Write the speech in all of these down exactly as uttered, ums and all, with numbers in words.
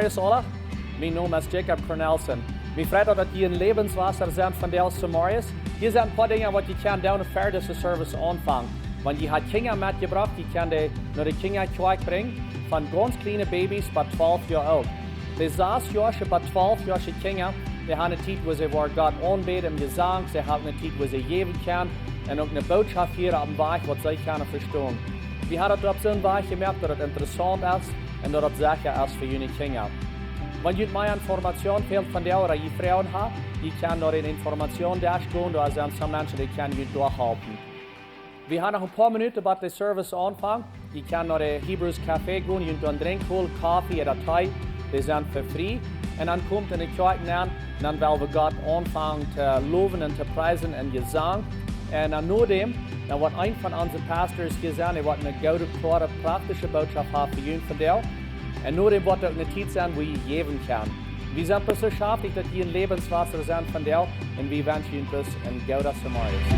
Goodemorjes aula. Mien Nomen es Jacob Cornelsen. Mie freit daut, daut jie en Läwenswota sent vondoag zemorjes. Hia sent een poa Dinja waut jie kjennen doonen ver dise Service aunfangen. Wan jie ha Kjinja metjebrocht, jie kjennen dee no de Kjinjakjoakj brinjen, von gaunz kjliene Babys bat twalf Joa oolt. De sas Joasche bat twalf Joasche Kjinja, dee han ne Tiet wua see woaren Gott aunbäden em Jesank, see han ne Tiet wua see jäwen kjennen un uk ne Bootschoft hieren opp een Wajch waut see kjennen vestonen. Wie haben daut opp soon Wajch jemoakt daut daut interessaunt es un daut daut secha es fa june Kjinja. Wan junt mea Information fält vondoag ooda jie Froagen haben, jie kjennen no dän Informationsdesk gonen, doa sent soone Menschen dee kjennen junt doa halpen. Wie haben noch een poa Minuten bat de Service aunfangt. Jie kjennen no de Hebrews Café gonen, junt doa een Drinkj holen, Koffe ooda Tee, dee sent fa frie. Un dan komt en de Kjoakj nenn, un dan well wie Gott aunfangen to lowen un to priesen en Jesank. Un dan nodäm, dan woat een von onse Pastors hia sennen, dee woat ne goode, kloare, praktische Bootschoft haben fa junt vondoag. Un nodäm woat uk ne Tiet sennen wua jie jäwen kjennen. Wie sent bloos soo schaftich daut jie en Läwenswota sent vondoag un wie wenschen junt bloos een gooden Zemorjes.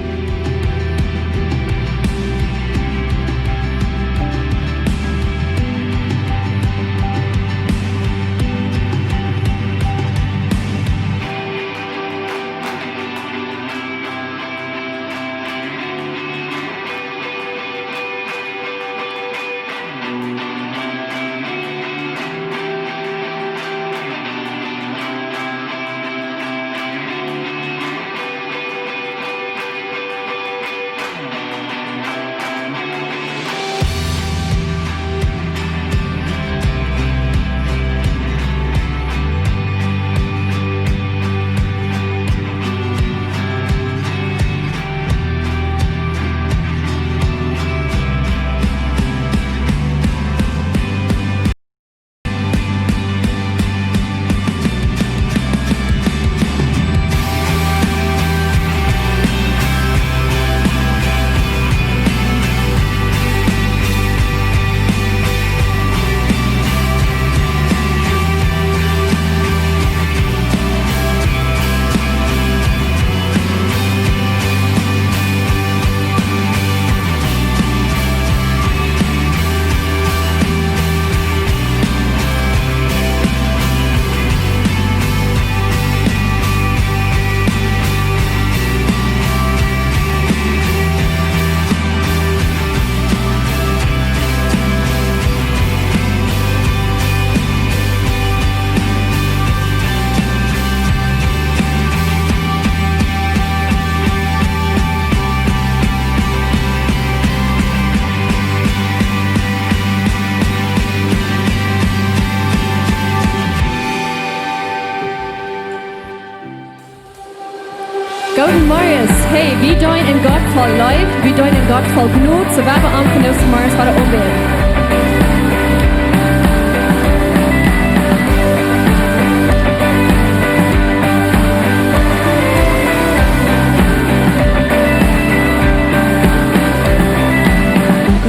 Goodemorjes. Hey, wie deenen een Gott voll Leew, wie deenen een Gott voll Jnod, soo woa wie aunfangen, dise Morjes wada aunbäden.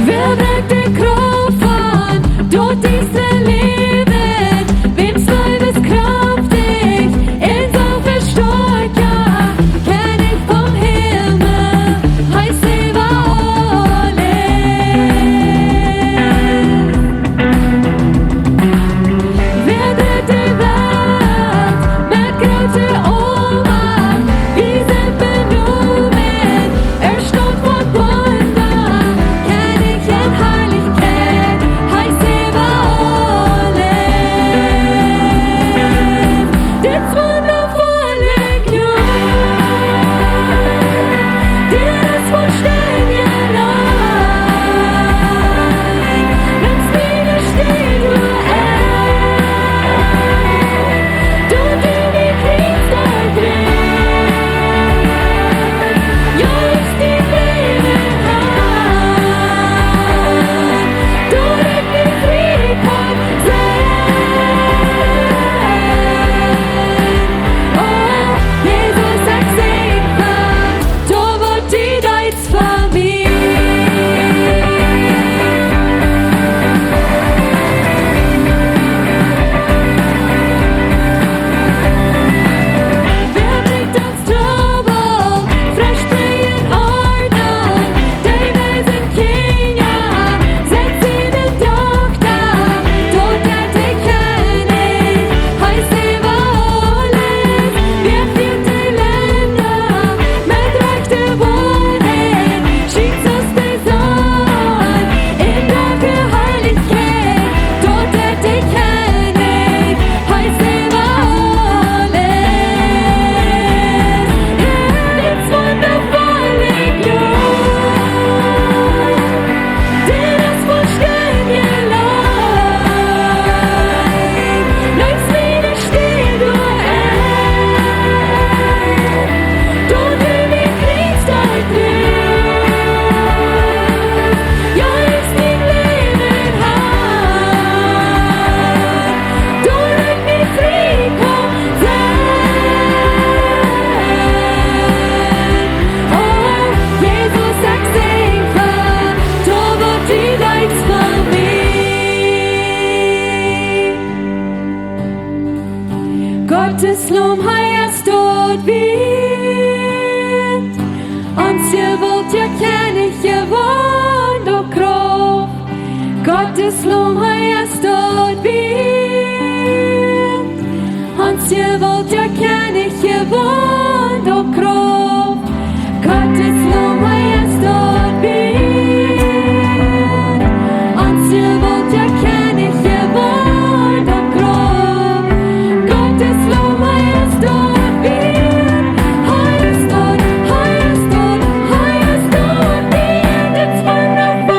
Wäa brinjt de Krauft von Doot, dee läwen, wäms Leew es kjraftich un soo väl stoakja, Kjennich vom Himmel, hee es äwa aules. Gottes Laum, hee es doa wiet. Ons Heil woat jo Kjennich jewant opp Krauft. Gottes Laum, hee es doa wiet. Ons Heil woat jo Kjennich jewant opp Krauft. Gottes Laum, hee es doa wiet. Ons Heil woat jo Kjennich jewant opp Krauft. Gottes Laum, hee es doa wiet. Hee es doa, hee es doa, hee es doa wiet. It's wonderful.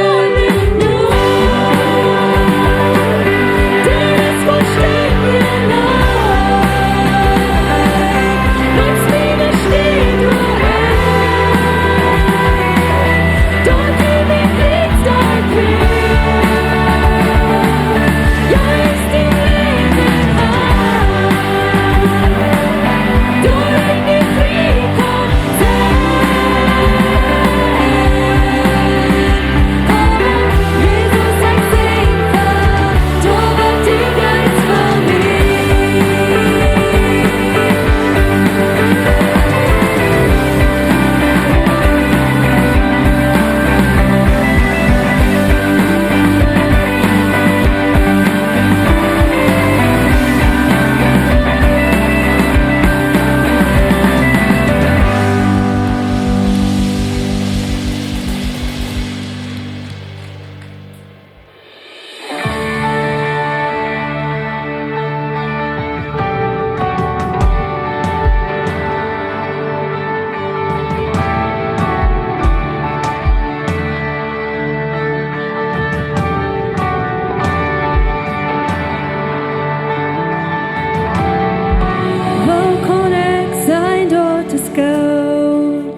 Woo kaun ekj sajen, daut es goot,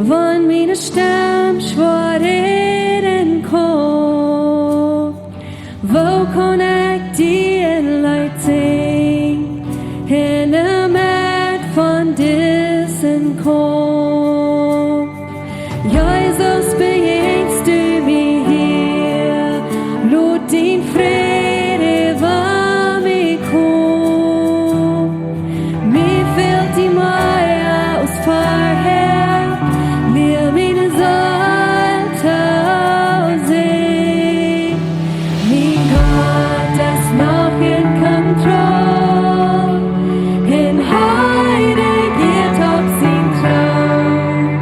wan miene Stemm schwoa räden kaun? Woo kaun ekj die een Leet sinjen en de Medd von disen Kaump? Jesus, bejäajnst du mie hia, lot dien Fräd äwa mie komen. Mie fält die mea aus verhäa, lier miene Seel to seenen. Mien Gott es noch en Kontroll, un hee rejiet opp sienen Troon.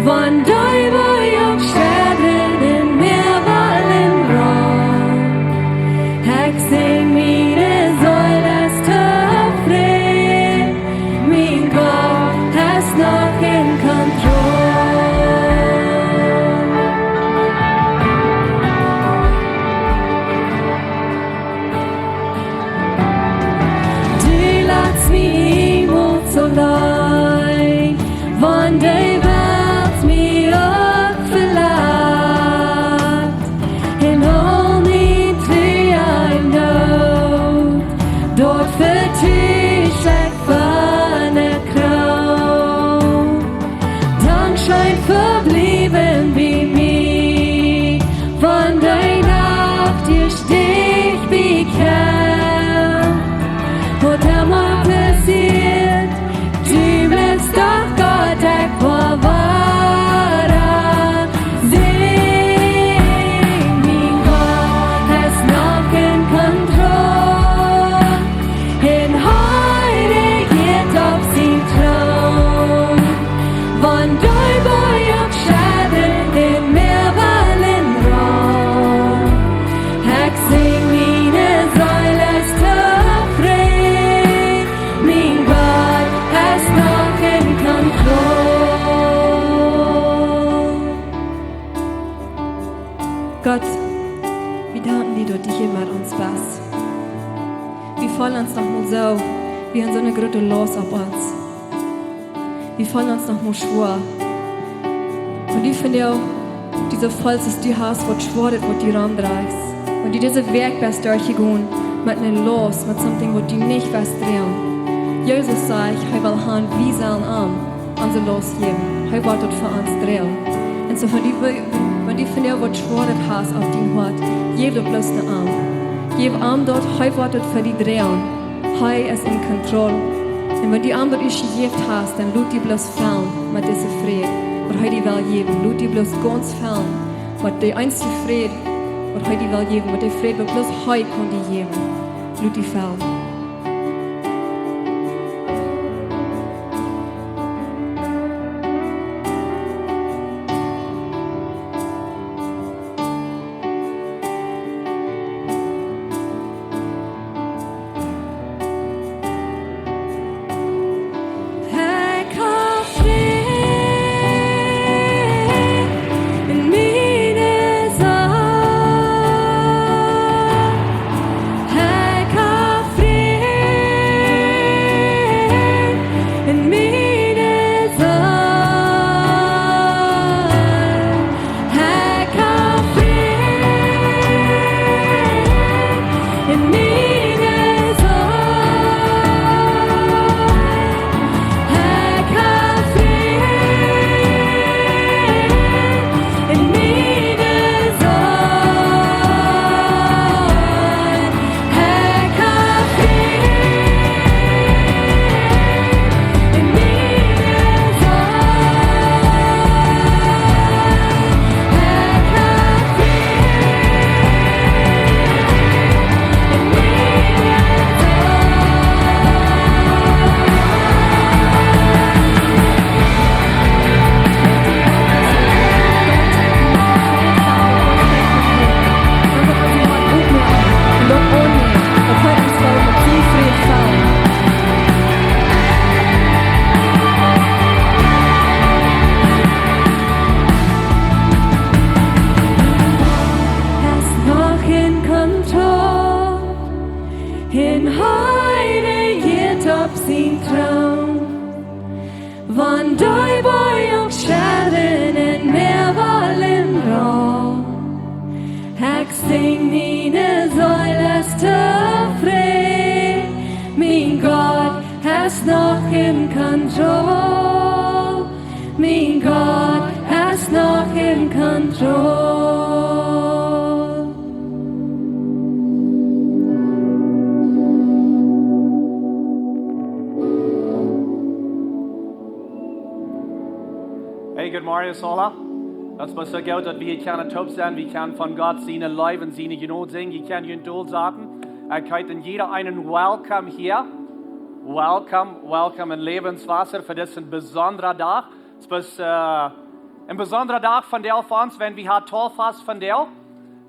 Wan Deiwel uk schedren un Moagen wellen roaren, ekj sinj, miene Seel es tofräd, mien Gott es noch en Kontroll. Du latst mie niemols auleen, wan de Welt mie uk velat. En aul mien Trua un Noot, doafäa tusch ekj von de Kroon. Dankscheen fa bliewen bie mie, wan de Nacht es dicht bie kjemt. Waut emma passieet, du blifst doch Gott, ekj woa wada sinjen. Mien Gott es noch en Kontroll, un hee rejiet opp sienen Troon. Wan Deiwel uk schedren un Moagen wellen roaren, ekj sinj, miene Seel es tofräd, mien Gott es noch en Kontroll. Gott, wie danken die, daut du hia met ons best. Wie feelen ons noch mol soo, wie han soone groote Laust opp ons. Wie feelen ons noch mol schwoa. Un du, wan du die soo feelst, daut du hast waut Schwoaret, waut du romdrajchst, wan du dise Wäakj best derchjegonen met eene Laust, met something, waut du nich west droagen. Jesus sajcht, hee well han, wie sellen am onse Laust jäwen. Hee woat daut fa ons droagen. Un soo, wan du, wan du vondoag waut Schwoaret hast opp dien Hoat, jeff daut bloos no am. Jeff am daut, hee woat daut fa die droagen. Hee es en Kontroll. Un wan du am daut ieescht jejäft hast, dan lot die bloos fellen met dise Fräd, waut hee die well jäwen. Lot die bloos gaunz fellen met dee eensje Fräd, waut hee die well jäwen, met dee Fräd, waut bloos hee kaun die jäwen. Lot die fellen. Ekj hab Fräd en miene Seel. Ekj hab Fräd en miene Seel. Ekj hab Fräd en miene Seel. Ekj hab Fräd en miene Seel. Ekj hab Fräd en miene Seel. Ekj hab Fräd en miene Seel. Hast noch en Kontroll, en Heilja opp sien Troon. Wan dee Boajch uk schedden un Mäa wellen roll, ekj sinj, miene Seel es tofräd. Mien Gott es noch en Kontroll. Mien Gott es noch en Kontroll. Hey, good morning, Sola. Daut es soo goot, daut wie hia kjennen toop sennen. Wie kjennen von Gott siene Leew un siene Jnod sinjen. Jie kjennen junt dolsaten. Ekj heet jieda eenen welcome hia. Welcome, welcome en Lebenswasser fa disen besondren Dach. Daut es, äh, een besondra Dach vondoag fa ons, wan wie haben Tauffast vondoag.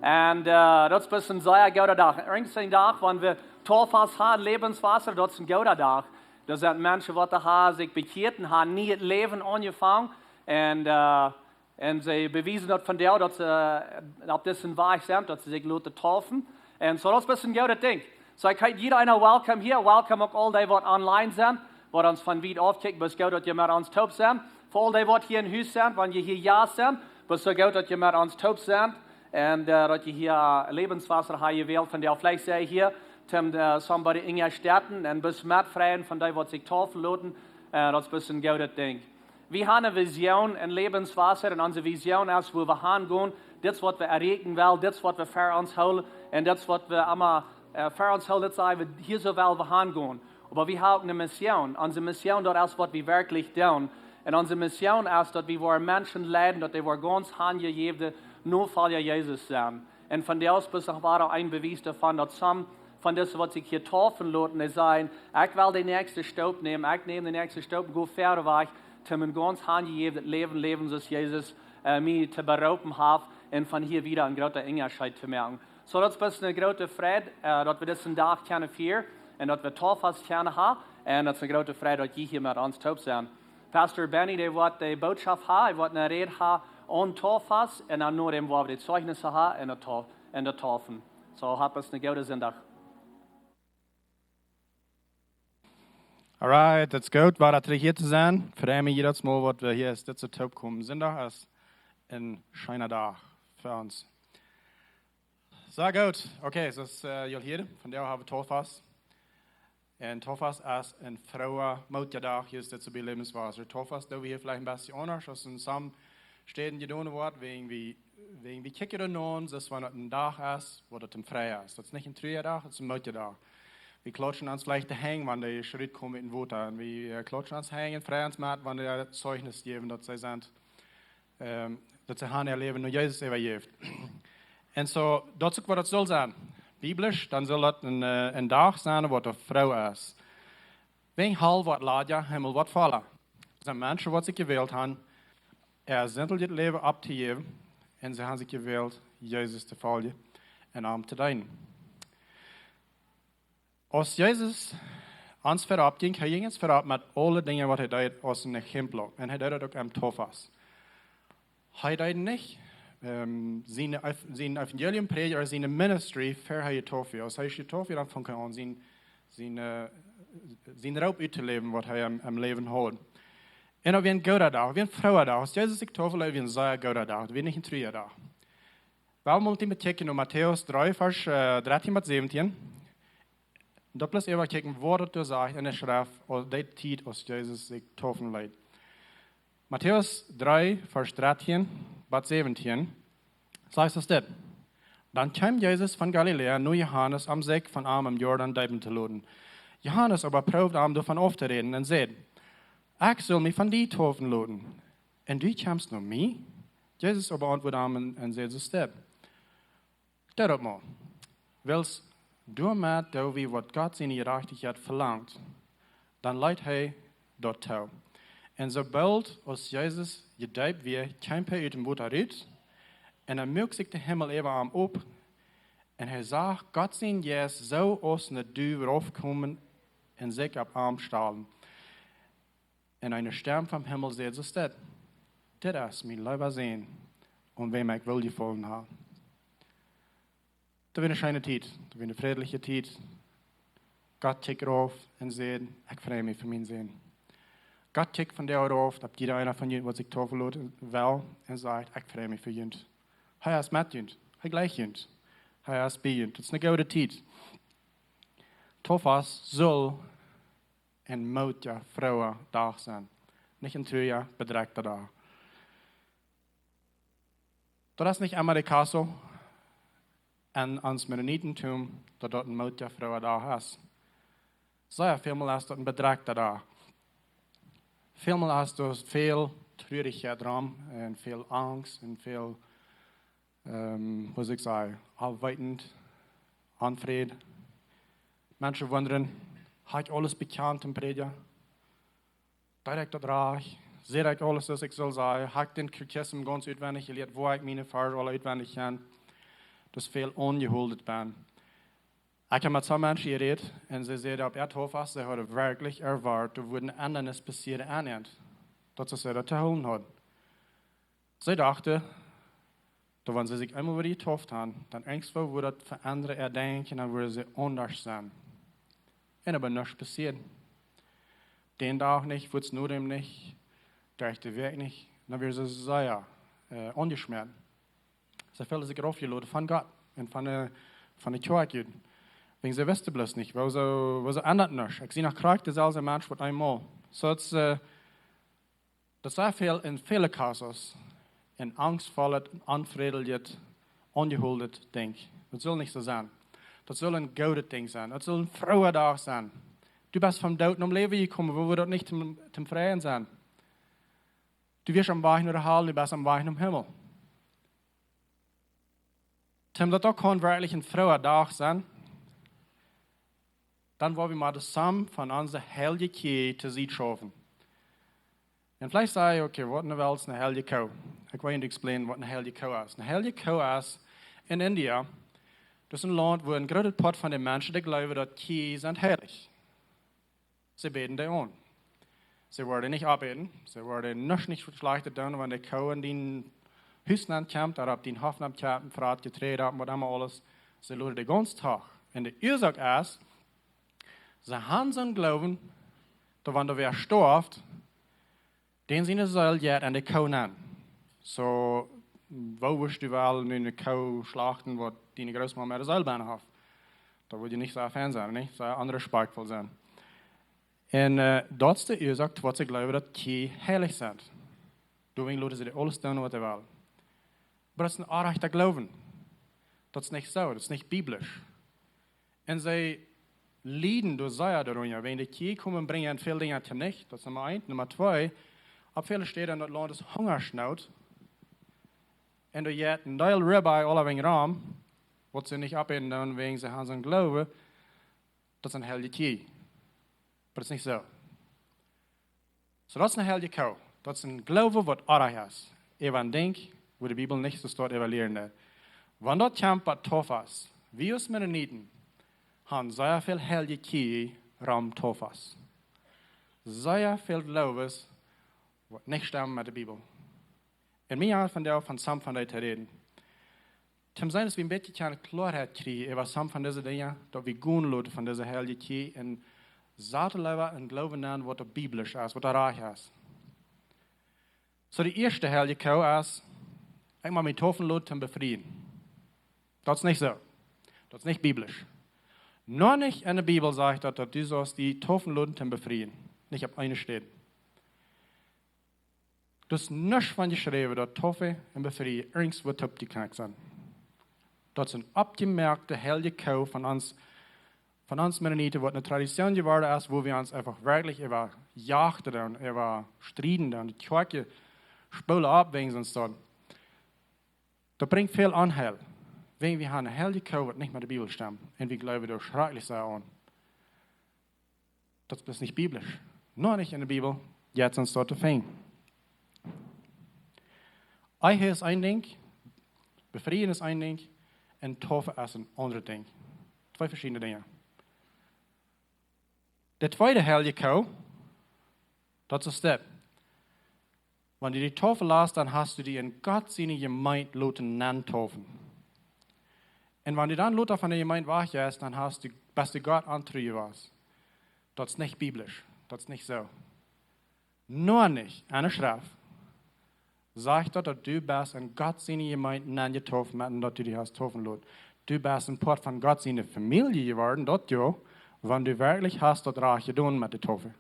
Un, äh, daut es een sea gooda Dach. Irjent een Dach, wan wie Tauffast haben, Lebenswasser, daut es een gooda Dach. Doa sent Menschen, waut doa haben sikj bekjieet un haben nieet Läwen aunjefongen. Un, äh, un see bewiesen daut vondoag, daut see, äh, opp disen Wajch sent, daut see sikj loten taufen. Un soo, daut es een goodet Dinkj. Soo, ekj heet jieda eenen welcome hia. Welcome uk aul dee, waut online sent, waut ons von wiet aufkjikjen. Best goot, daut jie met ons toop sent. Fa aul dee, waut hia em Hus sent, wan jie hia Jast sent, best soo goot, daut jie met ons toop sent. Un, äh, daut jie hia Lebenswasser haben jewält, von dee veleicht see hia, toom, äh, somebody enjestetten un best met freien von dee, waut sikj taufen loten. Äh, daut es een goodet Dinkj. Wie haben eene Vision en Lebenswasser un onse Vision es, wua wie hangonen, dit es, waut wie erreichen wellen, dit es, waut wie fa ons hoolen un dit es, waut wie emma, äh, fa ons hoolen, daut saj wie, hia soo well wie hangonen. Oba wie haben uk eene Mission. Onse Mission, daut es, waut wie werkjlich doonen. Un onse Mission es, daut wie woaren Menschen leiden, daut dee woaren gaunz hanjejäwne Nofolja Jesus sennen. Un vondoag es noch wada een Bewies doavon, daut some von dise, waut sikj hia taufen loten, dee sajen: "Ekj well dän näakjsten Staup nämen, ekj näm dän näakjsten Staup un go wieda wajch, toom een gaunz hanjejäwnet Läwen läwen, soo aus Jesus, äh, mie to beroopen haft, un von hia wieda een groota Unjascheet to moaken." Soo, daut es eene groote Freid, äh, daut wie disen Dach kjennen fieren un daut wie Tauffast kjennen haben. Un daut es eene groote Freid, daut jie hia met ons toop sent. Pastor Benny, dee woat de Bootschoft haben, hee woat eene Räd haben aun Tauffast, un dan no däm woa wie de Zeijnisse haben un de Tau-, un de Taufen. Soo, hab eene goode Sindach. Alright, daut es goot, wada trigj hia to sennen. Frei mie jiedet Mol, waut wie hia es, dit soo toop komen. Sindach es een scheena Dach fa ons. Sea goot. Okay, soo aus, äh, jie hieren, vondoag haben wie Tauffast. Un Tauffast es een frooa Mootjadach, hia es dit soo bie Lebenswasser. Tauffast doo wie hia veleicht een bät aundasch, aus en some Städen jedonen woat, wäajen wie, wäajen wie kjikjen doa no, soo aus wan daut een Dach es, wua daut een Freidach es. Daut es nich een Trujadach, daut es een Mootjadach. Wie klatschen ons veleicht de Henj, wan dee Schritt komen en Wota. Un wie äh, klatschen ons Henj un freien ons met, wan dee Zeichnis jäwen, daut see sent, ähm, daut see haben äa Läwen no Jesus äwajäft. Un soo, daut es uk waut daut saul sennen. Biblisch, dan saul daut een, äh, een Dach sennen, waut doa froo es. Wan Hal woat ladja, Himmel woat volla. Daut sent Menschen, waut sikj jewält haben, äa sintlichet Läwen auftojäwen. Un see haben sikj jewält, Jesus to foljen un am to deenen. Aus Jesus ons verop jinkj, hee jinkj ons verop met aule Dinja, waut hee deed, aus een Exempel. Un hee deed daut uk aum Tofas. Hee deed nich ähm, sien, Ev- sien Evangelium prädjen ooda sien Ministry ver hee jetoft wia. Aus hee jetoft wia, dan funk hee aun sien, sien, äh, sien Roop uttoläwen, waut hee aum, aum Läwen haud. Un daut wia een gooda Dach, wia een frooa Dach. Aus Jesus sikj toft leet, wia een sea gooda Dach, wia nich een truaja Dach. Wie motten mol kjikjen no Matäus dree, Varsch äh, dartieen bat säwentieen. Daut bloos äwa kjikjen, waut daut doa sajcht en de Schreft, aus dee Tiet, aus Jesus sikj tofen leet. Matäus dree, Varsch dartieen bat säwentieen, sajcht et dit: Dan kjeem Jesus von Galiläa no Johanes, om sikj von am em Jordan deepen to loten. Johanes oba proowd am doavon auftoräden un säd: Ekj saul mie von die tofen loten, un du kjemst no mie? Jesus oba auntwuad am un, un säd soo stell: Daut opp mol, wiels doamet doo wie, waut Gott siene Jerajchtichkjeit velangt. Dan leet hee daut too. Un soo boolt aus Jesus jedeept wia, kjeem hee ut däm Wota rut, un dan muak sikj de Himmel äwa am op, un hee sach Gott sien Jeist soo aus eene Duw raufkomen un sikj opp am stalen. Un eene Stemm vom Himmel säd soo stell: Dit es mien leewa Sän, aun wäm ekj Woljefaulen hab. Daut wia eene scheene Tiet, daut wia eene frädliche Tiet. Gott kjikjt rauf un säd: Ekj frei mie fa mienen Sän. Gott kjikjt von doa rauf, daut jieda eena von junt, waut sikj tofen loten well, un sajcht: Ekj frei mie fa junt. Hee es met junt, hee jleicht junt, hee es bie junt. Daut es eene goode Tiet. Tofas saul een mootja, frooa Dach sennen. Nich een truaja, bedrekjta Dach. Daut es nich emma de Kaso en ons Mennonitentum, daut daut een mootja, frooa Dach es. Sea välmol es daut een bedrekjta Dach. Välmol es doa väl Trurichkjeit rom un väl Angst un väl ähm, woo saul ekj sajen, aufweitend, onfräd. Menschen wundren: Hab ekj aules bekjant em Prädja? Deed ekj daut rajcht? Säd ekj aules, waut ekj sull sajen? Hab ekj dän Katechismus gaunz utwendich jelieet, woo ekj miene Varsch aula utwendich kjan? Daut es väl onjehoolen dan. Ekj hab met soone Menschen jerät un see säden, opp äa Tofas, see hauden werkjlich erwoat, doa wudd eene Endanis passieren aun an, daut see daut to hoolen hauden. See dochten, daut wan see sikj eemol wudden jetoft haben, dan irjentwoo wudd daut fa aundre äa Denkjen, dan wudden see aundasch sennen. Un oba nuscht passieed. Dän Dach nich, fuaz no däm nich, derch de Wäakj nich. Dan wieren see sea äh, aunjeschmäat. See feelden sikj raufjeloten von Gott un von de, von de Kjoakj ut. Wäajen see wisten bloos nich, woo soo, woo soo endat nuscht. Ekj sie noch krakjt deeselwja Mensch waut eemol. Soo daut, äh, daut es väl en väle Kasos een angstvollet, onfrädlichet, onjehooldet Dinkj. Daut saul nich soo sennen. Daut saul een goodet Dinkj sennen. Daut saul een frooa Dach sennen. Du best vom Doot nom Läwen jekomen, woo wudd daut nich tom, tom Freien sennen? Du wieescht aum Wajch no de Hal, du best aum Wajch nom Himmel. Toom daut uk kaun werkjlich een frooa Dach sennen, dan woa wie mau de Som von onse heilje Kjieej to Sied schaufen. Un veleicht saj jie: Okay, waut enne Welt es eene heilje Koo? Ekj well junt explain waut eene heilje Koo es. Eene heilje Koo es en India, daut es een Launt, wua een grootet Poat von de Menschen, dee jleewen, daut Kjieej sent heilich. See bäden dee aun. See woaren nich opäten, see woaren nuscht nich schlajchtet doonen, wan de Koo en dien Hus nenkjemt, ooda opp dien Hoff nenkjemt, un frat, jeträd opp, waut emma aules. See loten dee gaunz toch. Un de Uasoak es, see haben soon Gloowen, daut wan doa wäa stoaft, dän siene Seel jeit en de Koo nenn. Soo, woo wurscht du woll nu eene Koo schlachten, waut diene Grootmama äare Seel bennen haft? Daut wudd je nich soo fein sennen, nich? Soo onrespektvoll sennen. Un äh, daut es de Uasoak, waut see jleewen, daut Kjieej heilich sent. Doawäajen loten see dee aules doonen, waut see wellen. Oba daut es een orrajchta Gloowen. Daut es nich soo, daut es nich biblisch. Un see lieden doa sea doarunja. Wäajen de Kjrieech komen, brinjen väl Dinja to nichts. Daut es Numma eent. Numma twee, opp väle Städen en daut Launt es Hungasnoot. Un doa jeit een Deel Ribeye aulawäajen rom, waut see nich oppeten doonen, wäajen see haben soon Gloowen, daut es een heilja Kjrieech. Oba daut es nich soo. Soo, daut es een heilja Kjrieech. Daut es een Gloowen, waut oajch es. Äwa een Dinkj, wua de Bibel nich soo stoakj äwa lieren deit. Wan daut kjemt bie Taufen es, wie aus Mennoniten haben sea väl heilje Kjrieech rom Taufen. Sea väl Gloowes, waut nich stemmen met de Bibel. Un mie haft vondoag von some von dee to räden. Toom seenen, daut wie een bät kjeene Kloaheit kjrieen äwa some von dise Dinja, daut wie gonen loten von dise heilje Kjrieech un saten leewa een Gloowen aun, waut doa biblisch es, waut doa rajcht es. Soo, de ieeschte heilje Kjrieech es, ekj mott mie taufen loten toom befrieen. Daut es nich soo. Daut es nich biblisch. Noch nich en de Bibel sajcht daut, daut du saust die taufen loten toom befrieen. Nich opp eene Städ. Doa es nuscht von jeschräwen, daut Taufen un Befrieen irjentwua toop jeknakjt sent. Daut es een oppjemoakta heilja Kjrieech von ons, von ons Mennoniten, waut eene Tradition jeworden es, wua wie ons eefach werkjlich äwa jachten un äwa strieden un de Kjoakj spolen opp wäajen soont. Daut brinjt väl Onheil. Wäajen wie haben een heilja Kjrieech, waut nich met de Bibel stemt. Un wie gloowen doa schrakjlich sea aun. Daut es nich biblisch. Noch nich en de Bibel, jeit soont to finjen. Ehe es een Dinkj, befrieen es een Dinkj, un taufen es een aundret Dinkj. Twee veschiedne Dinja. De tweede heilje Kjrieech, daut es dit. Wan du die taufen latst, dan hast du die en Gott siene Jemeent loten nentaufen. Un wan du dan lota von de Jemeent wajchjeist, dan hast du, best du Gott ontru jewast. Daut es nich biblisch. Daut es nich soo. Noch nich en de Schreft sajcht daut, daut du best en Gott siene Jemeent nenjetauft met daut du die hast taufen loten. Du best een Poat von Gott siene Famielje jeworden, daut jo, wan du werkjlich hast daut rajcht jedonen met de Taufen.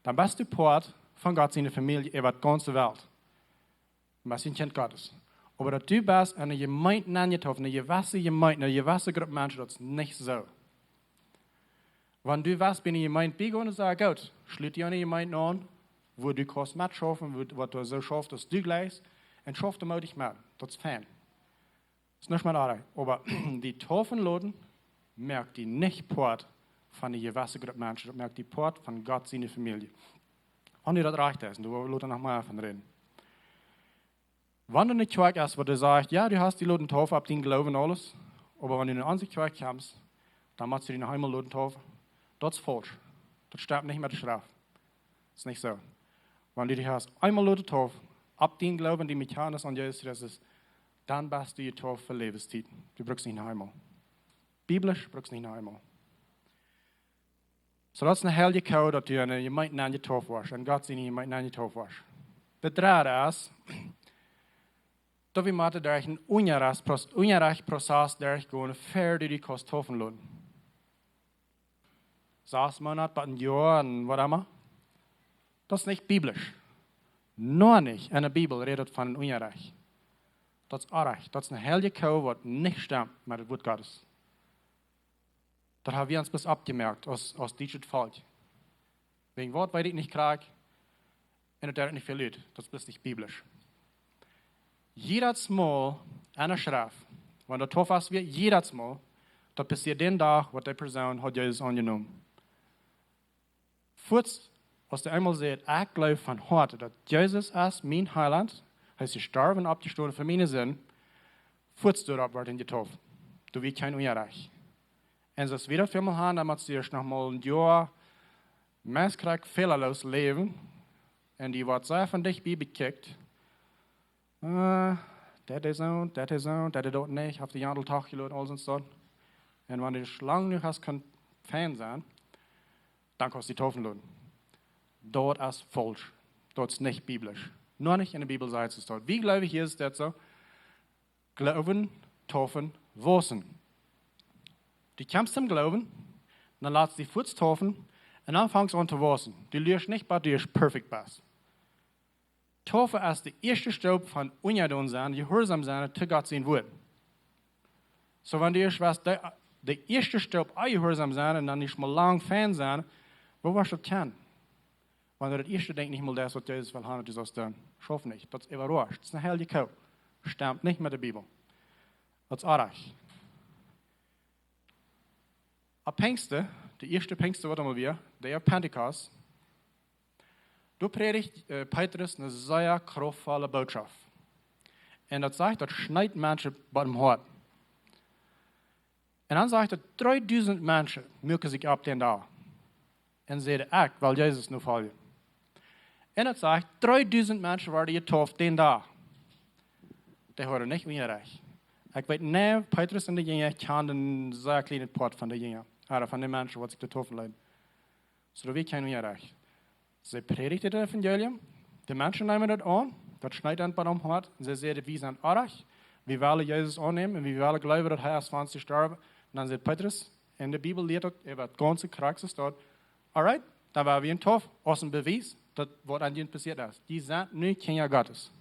Dan best du Poat von Gott siene Famielje äwa de gaunze Welt. Du best een Kjint Gottes. Oba daut du best en eene Jemeent nenjetauft, eene jewesse Jemeent, eene jewesse Grupp Menschen, daut es nich soo. Wan du west bie eene Jemeent biegonen, saj goot, schlut die aun eene Jemeent aun, wua du kaust metschaufen, wua, waut doa soo schauft aus du jlikjst, un schauf doa mootich met. Daut es fein. Es nuscht met oajch. Oba die taufen loten, moakt die nich Poat von eene jewesse Grupp Menschen, daut moakt die Poat von Gott siene Famielje. Wan du daut rajcht hast, un doa woa wie lota noch mea von räden. Wan doa eene Kjoakj es, waut die sajcht, jo, du hast die loten taufen opp dien Gloowen aules, oba wan du no onse Kjoakj kjemst, dan motst du die noch eemol loten taufen. Daut es faulsch. Daut stemt nich met de Schreft. Daut es nich soo. Wan du die hast eemol loten taufen, opp dien Gloowen, dien Bekjantnis aun Jesus Christus, dan best du jetauft fa Läwenstiet. Du brukst nich noch eemol. Biblisch brukst nich noch eemol. Soo daut es een heilja Kjrieech, daut du en eene Jemeent nenjetauft woascht, en Gott siene Jemeent nenjetauft woascht. De dredde es, daut wie motten derch een Unjarecht-, Unjarechtprozess derchgonen, ea du die kaust taufen loten. Sas Moonat, bat een Joa un waut emma. Daut es nich biblisch. Noch nich en de Bibel rät daut von een Unjarecht. Daut es oajch. Daut es een heilja Kjrieech, waut nich stemt met daut Wuat Gottes. Daut haben wie ons bloos oppjemoakt aus, aus dietschet Volkj. Wäajen waut weet ekj nich krakjt. Un daut deit nich väl ut. Daut es bloos nich biblisch. Jiedet Mol en de Schreft, wan daut Taufen wia, jiedet Mol, daut passieed dän Dach, waut dee Persoon haud Jesus aunjenomen. Fuaz, aus dee eemol säd, ekj gloow von Hoaten, daut Jesus es mien Heilaunt, hee es jestorwen, oppjestonen fa miene Sind, fuaz doaropp wort hee jetauft. Doa wia kjeen Unjarecht. Un soo aus wie daut väl mol haben, dan motst du ieescht noch mol een Joa meist krakjt fälaloos läwen. Un die woat sea von dicht bie bekjikjt. Äh, daut es soo, daut es soo, daut es daut nich, haft de Jandel toch jeloten, aules un soo. Un wan du lang jenuach hast kunt fein sennen, dan kaust du die taufen loten. Daut es faulsch. Daut es nich biblisch. Noch nich en de Bibel sajcht et daut. Wie gloowen, hia es daut soo. Gloowen, taufen, wausen. Du kjemst toom Gloowen, dan latst die fuaz taufen un dan fangst aun to wausen. Du lieescht nich, bat du ieescht perfekt best. Taufen es de ieeschte Stoop von unjadon sennen, jehuarsom sennen to Gott sien Wuat. Soo, wan du ieescht west, de-, de ieeschte Stoop onjehuarsaum sennen un dan nich mol lang fein sennen, woo woascht du daut kjennen? Wan du daut ieeschte Dinkj nich mol deist, waut Jesus well haben, daut du saust doonen. Schauft nich. Daut es äwarauscht. Daut es eene heilje Koo. Stemt nich met de Bibel. Daut es oajch. Opp Pinjsten, de ieeschte Pinjsten, waut emol wia, Day of Pentecost, doa prädicht, äh, Petrus eene sea krauftvolle Bootschoft. Un daut sajcht, daut schneet Menschen biem Hoat. Un dan sajcht daut, dreedusent Menschen muaken sikj opp dän Dach. Un säden: "Ekj well Jesus nofoljen." Un daut sajcht, dreedusent Menschen worden jedeept dän Dach. Dee hauden nich Unjarecht. Ekj weet nich, Petrus un de Jinja kjanden een sea kjlienet Poat von de Jinja, ooda von de Menschen, waut sikj deepen leeten. Soo, doa wia kjeen Unjarecht. See prädichten daut Evangelium. De Menschen neemen daut aun. Daut schneet an biem Hoat. Un see säden: "Wie sent oajch. Wie wellen Jesus aunnämen. Un wie wellen jleewen, daut hee es fa ons jestorwen." Un dan sajcht Petrus, un de Bibel lieet daut äwa daut gaunze Krakjs doa: "Alright, dan woa wie junt deepen, aus een Bewies, daut waut aun junt passieet es. Jie sent nu Kjinja Gottes,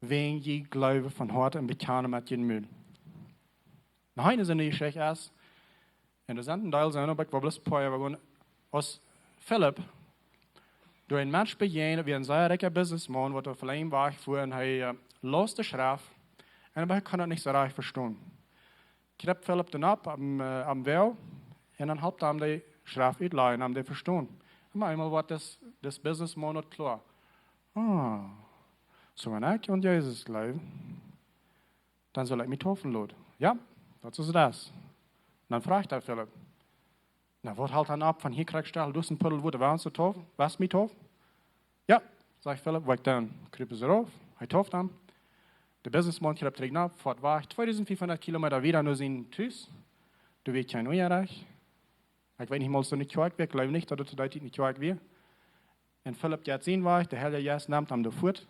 wan jie jleewen von Hoat un bekjanen met jun Mul." Noch eene sien Jeschicht es, un doa sent een Deel sent, oba ekj well bloos een poa äwagonen, aus Philip doa een Mensch bejäajent, wia een sea rikja Businessmaun, waut doa veleicht wajch wia, un hee, äh, läs de Schreft, un oba hee kunn daut nich soo rajcht vestonen. Kjriept Philip dän opp aum, äh, aum Wajch, un dan halpt hee am de Schreft utläsen, am dee vestonen. Un opp eemol woat dis, dis Businessmaun daut kloa. Ah, soo, wan ekj aun Jesus jleew, dan saul ekj mie deepen loten. Jo, daut es daut. Dan froagt hee Philip: "Na, waut helt die opp von hia krakjt stell? Du hast een Puddel Wota, woascht du deepen? Woascht mie deepen?" "Jo," sajcht Philip, woat dan, kjriept hee rauf, hee deept am. De Businessmaun kjriept trigj no, foat wajch, tweedusent fiefhundat Kilometa wieda no sien Tus. Doa wia kjeen Unjarecht. Ekj weet nich mol, aus doa eene Kjoakj wia, ekj jleew nich, daut doa to dee Tiet eene Kjoakj wia. Un Philip jeit sienen Wajch, de Heilja Jeist nemt am doa fuat,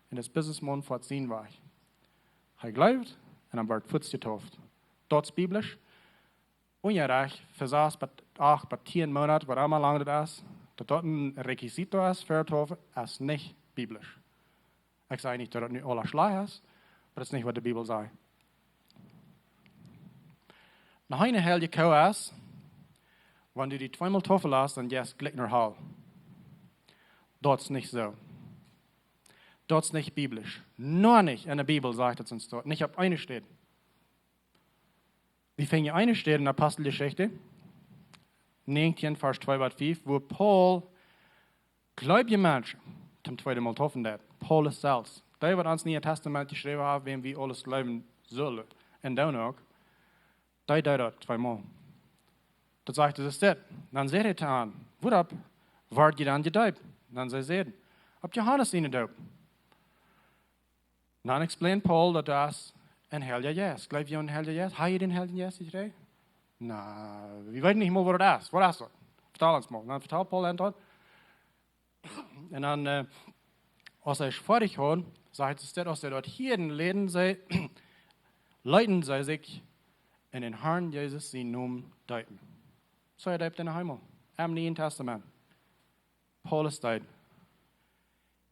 un dis Businessmaun foat sienen Wajch. Hee jleeft, un dan woat hee fuaz jedeept. Daut es biblisch. Unjarecht fa sas bat acht bat tieen Moonat, waut emma lang daut es, daut daut een requisito es fa deepen, es nich biblisch. Ekj saj nich, daut daut nu aules schlajcht es, oba daut es nich, waut de Bibel sajcht. Noch eene heilje Koo es, wan du die tweemol deepen latst, dan jeist du jlikj no Hal. Daut es nich soo. Daut es nich biblisch. Noch nich en de Bibel sajcht daut ons daut. Nich opp eene Städ. Wie finjen eene Städ en Aposteljeschicht näajentieen, Varsch twee bat fief, wua Paulus jleewje Menschen toom tweeden Mol deepen deed. Paulus selfst. Dee, waut ons Niee Tastament jeschräwen haft, wäm wie aules jleewen sellen. Un dan uk. Dee deed daut tweemol. Daut sajcht, daut es dit. Dan säd hee to an: "Wuaropp woa jie dan jedeept?" Dan see säden: "Opp Johanes siene Deep." Dan explained Paul daut daut es een Heilja Jeist. Jleew jie aun dän Heiljen Jeist? Hab jie dän Heiljen Jeist jekjräajen? Na, wie weeten nich mol, waut daut es. Waut es daut? Vetal ons mol. Dan vetalt Paul an daut. Un dan, äh, aus hee foadich haud, sajcht et, aus see daut hieeden, leeten see, leeten see sikj en dän Harn Jesus sienen Nomen deepen. Soo, hee deept en eemol. Em Nieen Tastament. Paulus deed.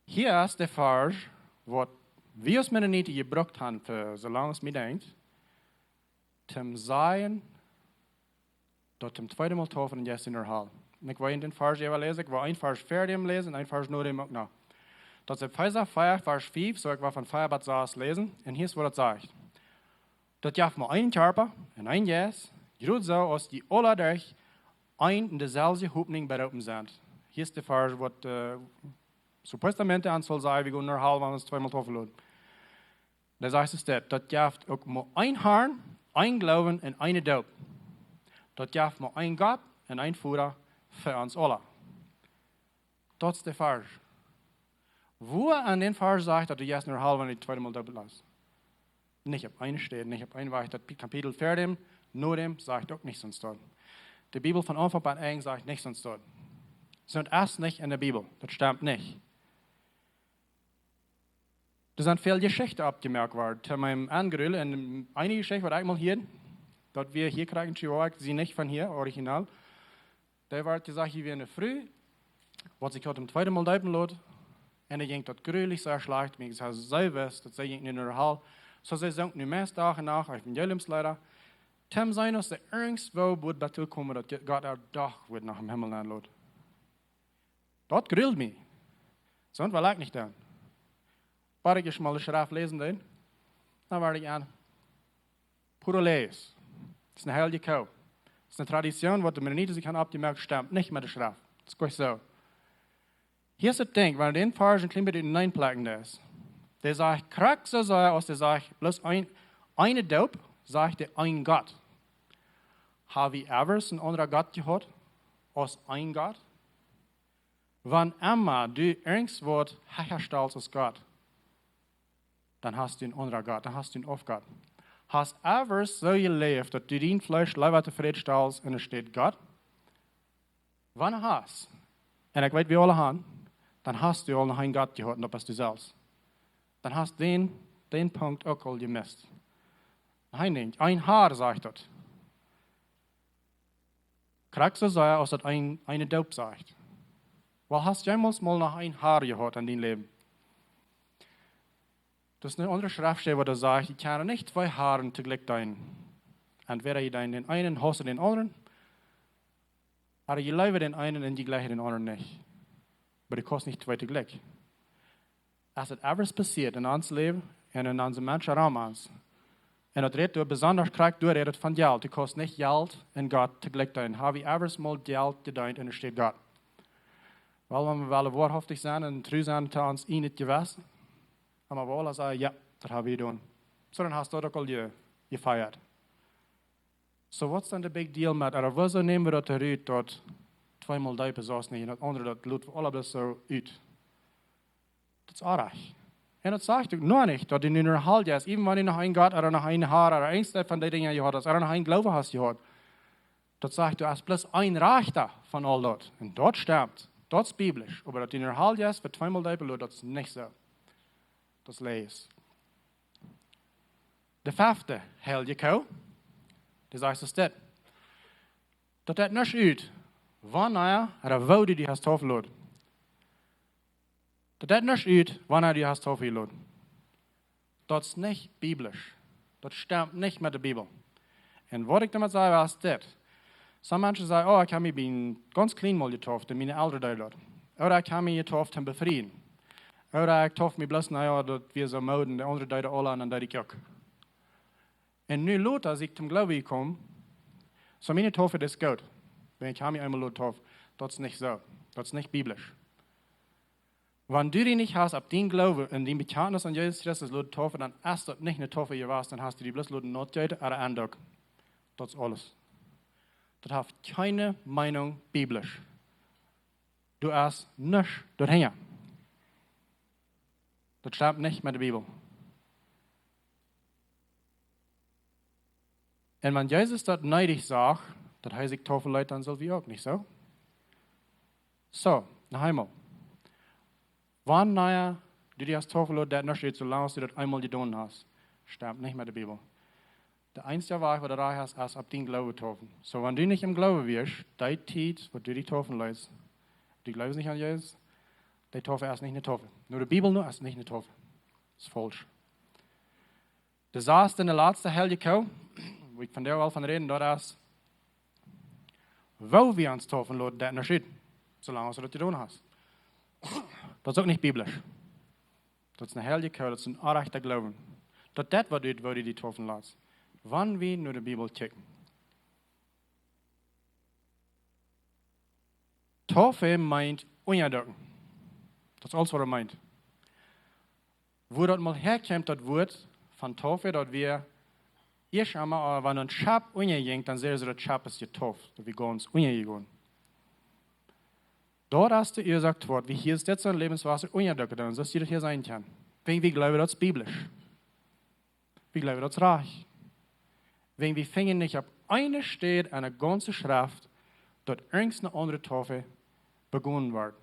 Hia es de Varsch, waut wie aus Mennoniten jebrukt haben fa soo lang aus mie denkjt, toom sajen, daut toom tweeden Mol deepen en Jeist sienen Hal. Un ekj well junt dän Varsch äwa läsen, ekj well een Varsch ver däm läsen, een Varsch no däm uk noch. Daut es Efeesa vea, Varsch fief, soo ekj well von vea bat sas läsen. Un hia es, waut et sajcht. Daut jeft mau eenen Kjarpa un eenen Jeist, jrod soo aus jie aula derch eene un deeselwje Hopninj beroopen sent. Hia es de Varsch, waut, äh, supuestamente ons saul sajen, wie gonen no Hal, wan wie ons tweemol deepen loten. Dan sajcht et dit: Daut jeft uk mau een Harn, een Gloowen un eene Doop. Daut jeft mau een Gott un een Voda fa ons aula. Daut es de Varsch. Wua en dän Varsch sajcht daut du jeist no Hal, wan du tweemol deepen latst? Nich opp eene Städ, nich opp eene Wajch. Daut Kapitel ver däm, no däm sajcht uk nuscht doaräwa. De Bibel von Aunfank aun Enj sajcht nuscht doaräwa. Soo, daut es nich en de Bibel. Daut stemt nich. Doa sent väl Jeschichten oppjemoakt worden. Toom mien Aungrul, un eene Jeschicht, waut ekj mol hieed, daut wia hia krakjt en Chihuahua, ekj sie nich von hia, original. Doa wort jesajcht, hia wia eene Fru, waut sikj haud toom tweeden Mol deepen loten. Un dee jinkj daut grulich sea schlajcht, wiels see wist, daut see jinkj nu no Hal. Soo see sunk nu meist Dach un Nacht Evangeliumsleeda. Tom seenen aus de irjentwoo wudd bat to komen, daut Gott ea doch wudd no dän Himmel nenloden. Daut grult mie. Soont well ekj nich doonen. Wan ekj ieescht mol de Schreft läsen deed, dan wort ekj aun: Puro Läajes. Daut es eene heilje Koo. Daut es eene Tradition, waut de Mennoniten sikj han oppjemoakt, stemt nich met de Schreft. Daut es goot soo. Hia es daut Dinkj, wan dee Varsch een kjlien bät uteneen plekjen es. Dee sajcht krakjt soo sea aus dee sajcht, bloos een, eene Doop, sajcht dee een Gott. Ha wie ever een aundren Gott jehaut aus een Gott? Wan emma du irjentwaut hecha stalst aus Gott, dan hast du een aundren Gott, dan hast du een Aufgott. Hast ever soo jeläft, daut du dien Fleesch leewa tofräd stalst enne Städ Gott? Wan hast, un ekj weet, wie aule han, dan hast du aul noch een Gott jehaut, un daut best du selfst. Dan hast dän, dän Punkt uk aul jemist. Hee nich, een Har sajcht daut. Krakjt soo sea aus daut een, eene Doop sajcht. Well, hast jemols mol noch een Har jehaut en dien Läwen? Daut es eene aundre Schreftstäd, waut doa sajcht, jie kjennen nich twee Haren toojlikj deenen. Entwäda jie deenen dän eenen, hausen dän aundren, ooda jie leewen dän eenen un jie jlikjen dän aundren nich. Oba du kaust nich twee toojlikj. Es daut ever passieet en ons Läwen un en onse Menschen rom ons? Un daut rät doa besonda krakjt doa, rät daut von Jelt. Du kaust nich Jelt un Gott toojlikj deenen. Ha wie ever mol Jelt jedeent enne Städ Gott? Well, wan wie wellen woahaftich sennen un tru sennen to ons ieejnet Jewessen, dan woa wie sajen, jo, daut ha wie jedonen. Soo, dan hast du daut uk aul je-, jefeat. Soo, waut es dan de big deal met, ooda wuarom näm wie daut rut, daut tweemol deepen soo aus nich, un daut aundre, daut lot wie aula bloos soo ut? Daut es oajch. Un daut sajcht uk noch nich, daut du nu noch half es, even wan du noch een Gott, ooda noch een Har, ooda eent von dee Dinja jehaut hast, ooda noch een Gloowen hast jehaut. Daut sajcht, du hast bloos een Rajchta von aul daut. Un daut stemt. Daut es biblisch. Oba daut du noch half es, fa tweemol deepen lot, daut es nich soo. Daut es Läajes. De fefte heilje Koo, dee sajcht soo dit: Daut deit nuscht ut, wanea ooda woo du die hast taufen loten. Daut deit nuscht ut, wanea du hast taufen loten. Daut es nich biblisch. Daut stemt nich met de Bibel. Un waut ekj doamet saj, es dit. Some Menschen sajen: "Oh, ekj hab mie bie gaunz kjlien mol jetauft, un miene Elren deeden daut." Ooda: "Ekj hab mie jetauft toom befrieen." Ooda: "Ekj tauft mie bloos, na jo, daut wia soo Mood, de aundre deeden aula, un dan deed ekj uk." Un nu lota sie ekj toom Gloowen jekomen, soo miene Taufe es goot. Wan ekj hab mie eemol loten taufen. Daut es nich soo. Daut es nich biblisch. Wan du die nich hast opp dien Gloowen un dien Bekjantnis aun Jesus Christus loten taufen, dan es daut nich eene Taufe jewast, dan hast du die bloos loten naut jeeten ooda aunducken. Daut es aules. Daut haft kjeene Meenunk biblisch. Du hast nuscht doahinja. Daut stemt nich met de Bibel. Un wan Jesus daut needich sach, daut hee sikj taufen leet, dan sell wie uk, nich soo? Soo, noch eemol. Wanea du die hast taufen loten, daut nuscht ut, soo lang aus du daut eemol jedonen hast. Stemt nich met de Bibel. De eensje Wajch, waut du doa hast, es opp dien Gloowen taufen. Soo, wan du nich em Gloowen wieescht, dee Tiet, waut du die taufen leetst, du jleefst nich aun Jesus, dee Taufe es nich eene Taufe. No de Bibel no es nich eene Taufe. Es faulsch. De sasde un de latste heilje Koo, wua ekj vondoag well von räden, daut es, woo wie ons taufen loten, daut nuscht ut, soo lang aus du daut jedonen hast. Daut es uk nich biblisch. Daut es eene heilje Koo, daut es een oajcha Gloowen. Daut deit waut ut, woo du die taufen latst. Wan wie no de Bibel kjikjen. Taufe meent unjaducken. Daut es aules, waut et meent. Wua daut mol häakjemt, daut Wuat von Taufe, daut wia ieescht emol, äh, wan een Schepp unjajinkj, dan säden see, daut Schepp es jetauft, daut wia gaunz unjajegonen. Daut es de Uasoak, waut wie hia soo en Läwenswota unjadukjen, dan soo aus jie daut hia seenen kjennen. Wäajen wie jleewen, daut es biblisch. Wie jleewen, daut es rajcht. Wäajen wie finjen nich opp eene Städ en de gaunze Schreft, daut irjent eene aundre Taufe begonen wort.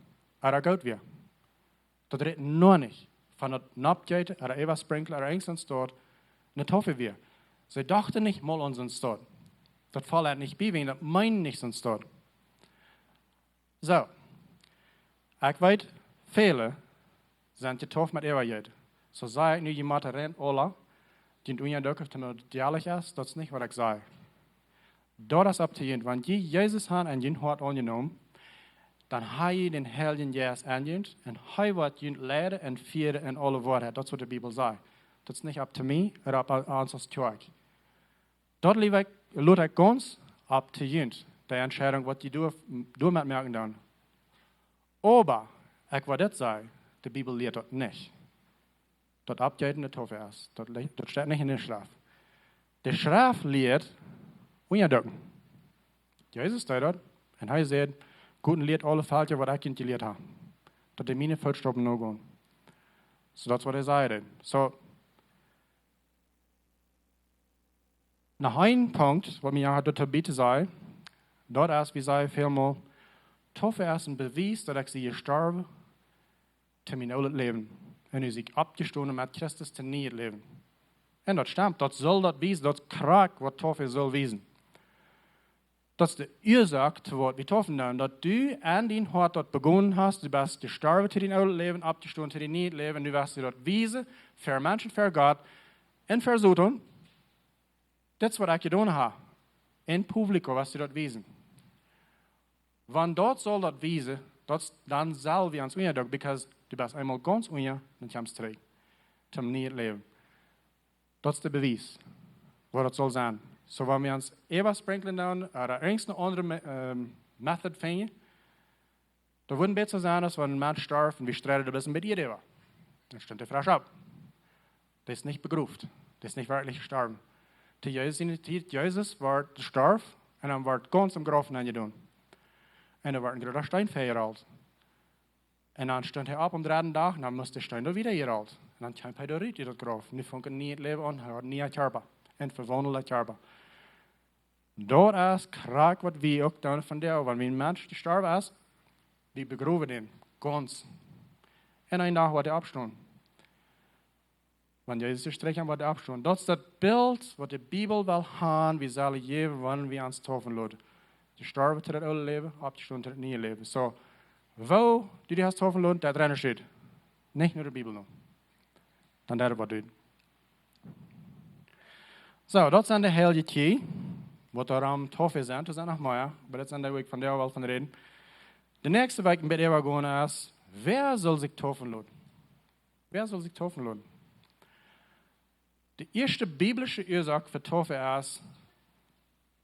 Ooda goot wia. Daut rät noch nich von daut noppjeeten ooda äwasprinkjlen ooda irjent soont, daut eene Taufe wia. See dochten nich mol aun soont. Daut foll an nich bie, wäajen daut meent nich soont. Soo, ekj weet, väle sent jetauft met Äwajeeten. Soo saj ekj nu, jie motten rein aula, dee unjadukjen, daut daut ehrlich es, daut es nich waut ekj saj. Daut es opp to junt. Wan jie Jesus han en jun Hoat aunjenomen, dan ha jie dän Heiljen Jeist en junt un hee woat junt leiden un fieren en aule Woarheit. Daut es waut de Bibel sajcht. Daut es nich opp to mie ooda opp ons aus Kjoakj. Daut lot ekj, lot ekj gaunz opp to junt, de Entscheidunk waut jie doa, doamet moaken doonen. Oba ekj woa dit sajen, de Bibel lieet daut nich, daut Abjeeten de Taufe es. Daut, daut steit nich en de Schreft. De Schreft lieet unjadekjen. Jesus deed daut. Un hee säd: "Goot un lieet aule Velkja waut ekj junt jelieet ha, daut dee miene Footstaupen nogonen." Soo, daut es waut hee säd. Soo, noch een Punkt waut mie doatoo bie to sajen, daut es, wie sajen välmol, Taufe es een Bewies daut ekj sie jestorwen to mien oolet Läwen un nu sie ekj oppjestonen met Christus to nieet Läwen. Un daut stemt, daut saul daut wiesen, daut es krakjt waut Taufe saul wiesen. Daut es de Uasoak to waut wie taufen doonen, daut du en dien Hoat daut begonen hast, du best jestorwen to dien oolet Läwen, oppjestonen to dien nieet Läwen, un du woascht daut wiesen, fa Menschen, fa Gott un fa Soton. Dit es waut ekj jedonen ha. En publico woascht daut wiesen. Wan daut saul daut wiesen, daut es, dan sell wie ons unjadekjen, because du best eemol gaunz unja, dan kjemst trigj toom nieet Läwen. Daut es de Bewies, waut daut saul sennen. Soo, wan wie ons äwasprinkjlen doonen, ooda irjent eene aundre Me-, ähm, Method finjen, daut wudd bäta sennen aus wan een Mensch storf un wie streiden een bät äwa. Dan stunt hee fresch opp. Dee es nich begroft. Dee es nich werkjlich jestorwen. To Jesus siene Tiet, Jesus wort jestorwen un dan wort gaunz em Grauf nenjedonen. Un doa wort een groota Steen väajerolt. Un dan stunt hee opp aum dredden Dach, un dan must de Steen doa wada jerolt. Un dan kjeem hee doa rut ut daut Grauf. Nu funk een nieet Läwen aun, hee haud een nieen Kjarpa. Een vewaundelden Kjarpa. Daut es krakjt waut wie uk doonen vondoag. Wan een Mensch jestorwen es, wie begrowen dän gaunz. Un een Dach woat hee oppstonen. Wan Jesus trigj kjemt, woat hee oppstonen. Daut es daut Bilt waut de Bibel well han, wie sellen jäwen, wan wie ons taufen loten. Jestorwen to daut oole Läwen, oppjestonen to daut nieet Läwen. Soo, woo du die hast taufen loten, daut renne steht. Nich no de Bibel no. Dan daut waut du. Soo, daut sent de Heilje Tieen, waut doaromm Taufe sent, doa sent noch mea, oba daut sent dee, wua ekj vondoag well von räden. De näakjste Wäakj een bät äwagonen es, wäa saul sikj taufen loten? Wäa saul sikj taufen loten? De ieeschte biblische Uasoak fa Taufe es,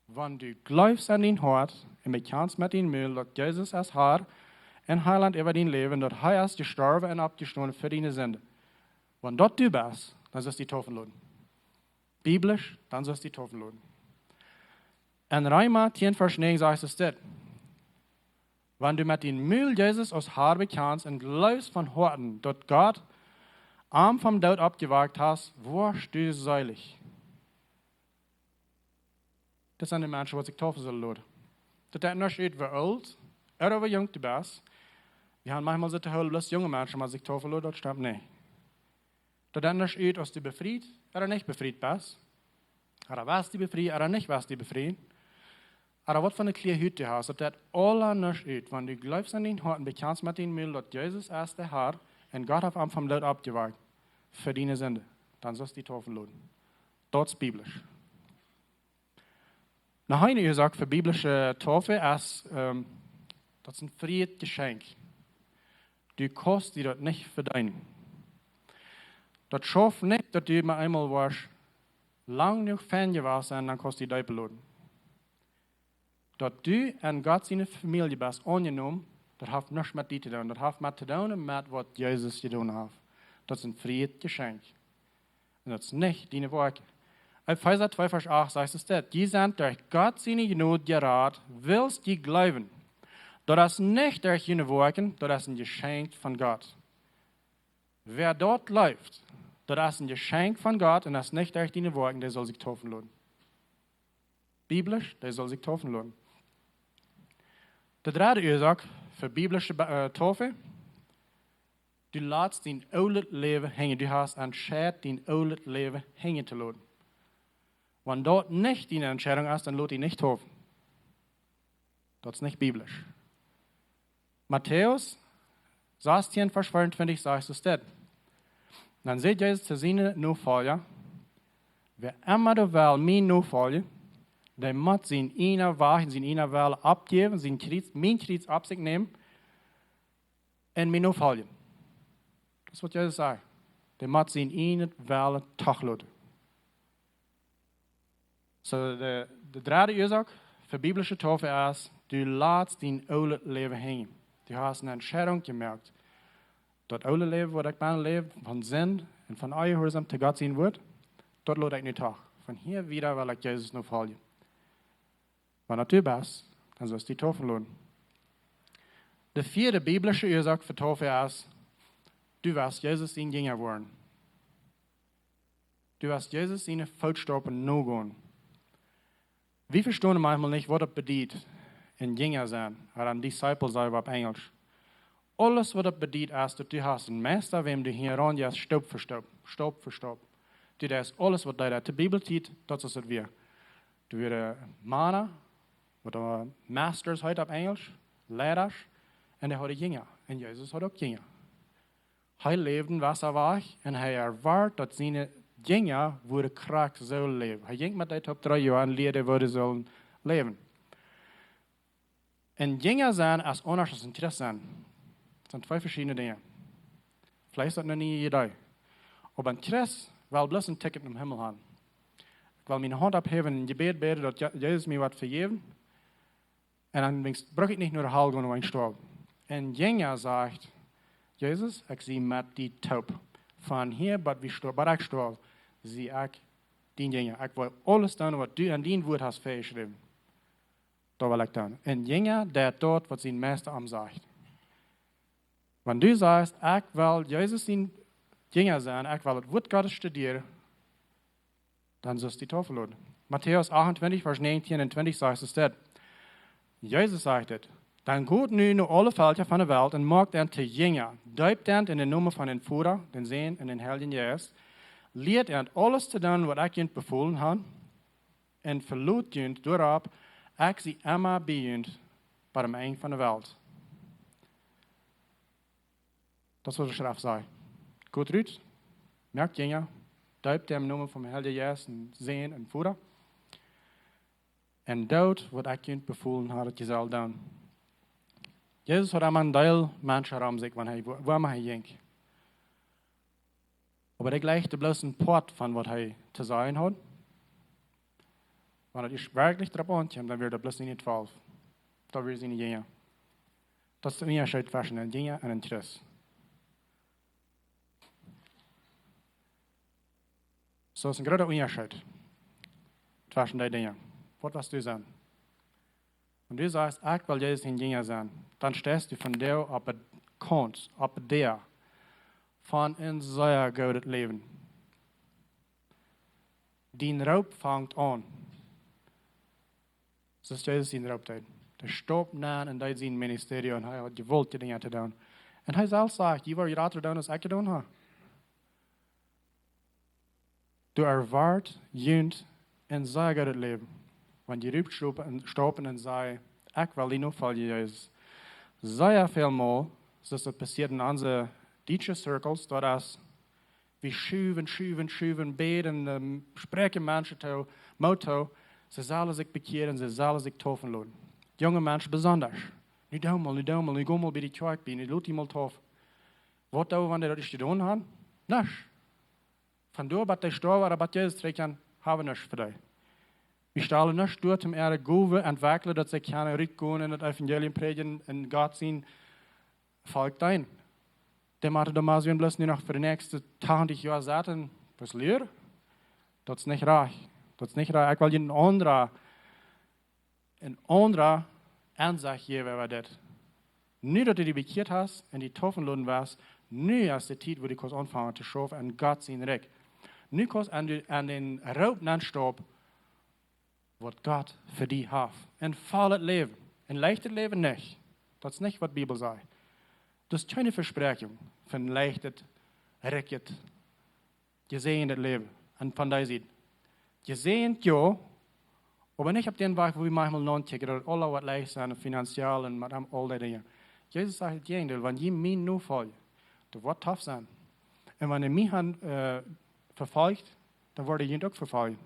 wan du jleefst en dien Hoat un bekjanst met dien Mul daut Jesus es Herr un Heilaunt äwa dien Läwen, daut hee es jestorwen un oppjestonen fa diene Sinden. Wan daut du best, dan saust die taufen loten. Biblisch, dan saust die taufen loten. En Reema tieen Varsch näajen sajcht et dit: "Wan du met dien Mul Jesus aus Herr bekjanst un jleefst von Hoaten, daut Gott am vom Doot oppjewakjt haft, woascht du seelich." Daut sent de Menschen, waut sikj taufen sellen loten. Daut deit nuscht ut, woo oolt ooda woo junk du best. Wie haben maunchmol soo to hoolen, bloos junge Menschen motten sikj taufen loten, daut stemt nich. Daut deit nuscht ut, aus du befriet ooda nich befriet best. Ooda west du befriet ooda nich west du befriet. Ooda waut fa eene Kjlia Hut du hast, daut deit aules nuscht ut. Wan du jleefst en dien Hoat un bekjanst met dien Mul, daut Jesus es de Herr un Gott haft am vom Doot oppjewakjt fa diene Sinden, dan saust die taufen loten. Daut es biblisch. Noch eene Uasoak fa biblische Taufe es, ähm, daut es een frieet Jeschenkj. Du kaust die daut nich vedeenen. Daut schauft nich, daut du mau eemol woascht lang jenuach fein jewast sennen, dan kaust du die deepen loten. Daut du en Gott siene Famielje best aunjenomen, daut haft nuscht met die to doonen. Daut haft met to doonen met waut Jesus jedonen haft. Daut es een frieet Jeschenkj. Un daut es nich diene Woakjen. Efeesa twee Varsch acht sajcht et dit: "Jie sent derch Gott siene Jnod jerat, wiels jie jleewen. Daut es nich derch june Woakjen, daut es een Jeschenkj von Gott." Wäa daut jleeft, daut es een Jeschenkj von Gott un es nich derch diene Woakjen, dee saul sikj taufen loten. Biblisch, dee saul sikj taufen loten. De dredde Uasoak fa biblische Be-, äh, Taufe: Du latst dien oolet Läwen henjen. Du hast entscheit, dien oolet Läwen henjen to loten. Wan daut nich diene Entscheidunk es, dan lot die nich taufen. Daut es nich biblisch. Matäus sastien Varsch veeauntwintich sajcht et dit: Dan säd Jesus to siene Nofolja: "Wäa emma doa well mie nofoljen, Dee mott sien eenen Wajch, sien eenen Wellen oppjäwen, sien Kjriez, mien Kjriez opp sikj nämen un mie nofoljen. Daut es waut Jesus sajcht. Dee mott sien eenen Wellen toloten. Soo, de, de dredde Uasoak fa biblische Taufe es, du latst dien oolet Läwen henjen. Du hast eene Entscheidung jemoakt. Daut oole Läwen, waut ekj bie läw, von Sind un von Onjehuarsaum to Gott sien Wuat, daut lot ekj nu too. Von hia wieda well ekj Jesus nofoljen. Wan daut du best, dan sust du die taufen loten. De vieede biblische Uasoak fa Taufe es, du woascht Jesus sien Jinja woaren. Du woascht Jesus siene Footstaupen nogonen. Wie vestonen maunchmol nich, waut daut bediet, een Jinja sennen, ooda een disciple sajen wie opp Enjlisch. Aules waut daut bediet es, daut du hast eenen Meista, wäm du hinjaraun jeist, Staup fa Staup, Staup fa Staup. Du deist aules waut dee deed. De Bibeltiet, daut es waut wia. Doa wieren Mana, waut doa Masters heet opp Enjlisch, Leida, un dee hauden Jinja. Un Jesus haud uk Jinja. Hee läwd een jewessa Wajch un hee erwoat, daut siene Jinja wudden krakjt soo läwen. Hee jinkj met dee toop dree Joa un lieed dee, woo dee sullen läwen. Een Jinja sennen es aundasch aus een Christ sennen. Daut sent twee veschiedne Dinja. Veleicht es daut eene niee Idee. Oba een Christ well bloos een Ticket nom Himmel haben. Ekj well miene Haunt opphäwen un Jebäd bäden, daut Je-, Jesus mie woat vejäwen. Un dan denkjst, bruck ekj nich no de Hal gonen, wan ekj stoaw. Een Jinja sajcht, Jesus, ekj sie met die toop. Von hia bat wie sto-, bat ekj stoaw, sie ekj dien Jinja. Ekj well aules doonen, waut du en dien Wuat hast vejeschräwen. Daut well ekj doonen. Een Jinja deit daut, waut sien Meista am sajcht. Wan du sajchst, ekj well Jesus sien Jinja sennen, ekj well daut Wuat Gottes studieren, dan sust du die taufen loten. Matäus achtuntwintich, Varsch näajentieen un twintich sajcht et dit. Jesus sajcht et: Dan got nu no aule Velkja von de Welt un moakt an to Jinja. Deept an en dän Nomen von dän Voda, dän Sän un dän Heiljen Jeist. Lieet an aules to doonen, waut ekj junt befolen hab. Un velot junt doaropp, ekj sie emma bie junt bat aum Enj von de Welt. Daut es waut de Schreft sajcht. Got rut, moakt Jinja, deept an em Nomen vom Heiljen Jeist un Sän un Voda. Un doot, waut ekj junt befolen hab, daut jie sellen doonen. Jesus haud emma een Deel Menschen rom sikj, wan hee, wua-, wuaemma hee jinkj. Oba dee jlikjden bloos een Poat von waut hee to sajen haud. Wan et werkjlich doaropp aunkjeem, dan wieren daut bloos nich twalf. Daut wieren siene Jinja. Daut es de Unjascheet tweschen een Jinja un een Christ. Soo es een groota Unjascheet tweschen dee Dinja. Waut woascht du sennen? Wan du sajchst, ekj well Jesus sien Jinja sennen, dan steist du vondoag opp de Kaunt, opp de Däa von een sea goodet Läwen. Dien Roop fangt aun. Soo aus Jesus sien Roop deed. Dee staupt nenn en deed sien Ministerio un hee haud jewoltje Dinja to doonen. Un hee selfst sajcht, jie woaren jrata doonen aus ekj jedonen hab. Doa erwoat junt een sea goodet Läwen. Wan jie rut staupen un, staupen un sajen, ekj well die nofoljen, Jesus. Sea väl mol, soo aus daut passieet en onse dietsche Circles, daut es, wie schuwen, schuwen, schuwen, bäden, ähm, spräakjen Menschen too, Moot too, see sellen sikj bekjieren, see sellen sikj taufen loten. Junge Menschen besonda. Nu doo mol, nu doo mol, nu go mol bie de Kjoakj bie, nu lot die mol taufen. Waut doo wie, wan dee daut ieescht jedonen haben? Nuscht. Von doa bat dee stoawen ooda bat Jesus trigjkjemt, hab wie nuscht fa dee. Wie stalen nuscht doa, om äare Gowen to entwekjlen, daut see kjennen rutgonen un daut Evangelium prädjen un Gott sien Volkj deenen. Dee motten doa mau soo bloos nu noch fa de näakjste tachentich Joa sitten, waut lieet? Daut es nich rajcht. Daut es nich rajcht. Ekj well junt een aundra, een aundra Aunsecht jäwen äwa dit. Nu daut du die bekjieet hast un die taufen loten woascht, nu es de Tiet, wua du kaust aunfangen to schaufen aun Gott sien Rikj. Nu kaust du aun dän Roop nenstaupen, waut Gott fa die haft. Een vollet Läwen. Een leichtet Läwen nich. Daut es nich, waut de Bibel sajcht. Daut es kjeene Vespräakjunk von een leichtet, rikjet, jesäajendet Läwen. Un von dee Sied. Jesäajent, jo, oba nich opp dän Wajch, woo wie maunchmol nodenkjen, daut aules woat leicht sennen, finanziell un met aul dee Dinja. Jesus sajcht daut Jäajendeel, wan jie mie nofoljen, daut woat tough sennen. Un wan jie mie haben, äh, vefolcht, dan woa ekj junt uk vefoljen.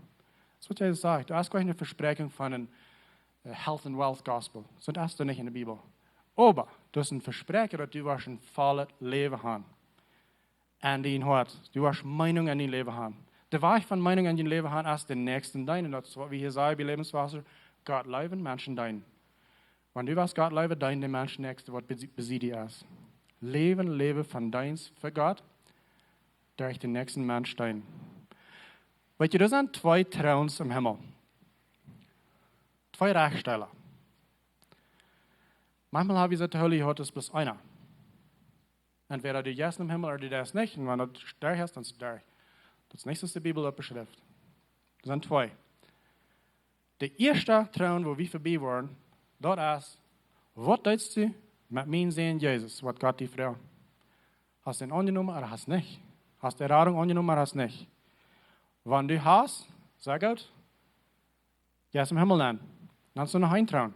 Daut es waut Jesus sajcht. Daut es kjeene Vespräakjunk von een äh, health and wealth gospel. Soo daut es nich enne Bibel. Oba daut es een Vespräakjen, daut du woascht een vollet Läwen haben. En dien Hoat. Du woascht Meenunk en dien Läwen haben. De Wajch von Meenunk en dien Läwen haben es dän Näakjsten deenen. Daut es waut wie hia sajen bie Läwenswota. Gott leewen, Menschen deenen. Wan du woascht Gott leewen, deen dän Menschen näakjsten, waut bie, bie die es. Läwen, Läwen von Deenst fa Gott, derch dän näakjsten Mensch deenen. Weetst du, doa sent twee Troons em Himmel. Twee Rajchtstolen. Maunchmol hab wie soo daut Jehoolt, daut es bloos eena. Entwäda du jeist em Himmel ooda du deist nich. Un wan du doa best, dan best du doa. Daut es nich soo aus de Bibel daut beschrift. Doa sent twee. De ieeschte Troon, wua wie verbie woaren, daut es: Waut deist du met mienen Sän Jesus, waut Gott die fruach? Hast du am aunjenomen ooda hast nich? Hast du de Radunk aunjenomen ooda hast nich? Wan du hast, sea goot. Jeist em Himmel aun. Dan es doa noch een Troon.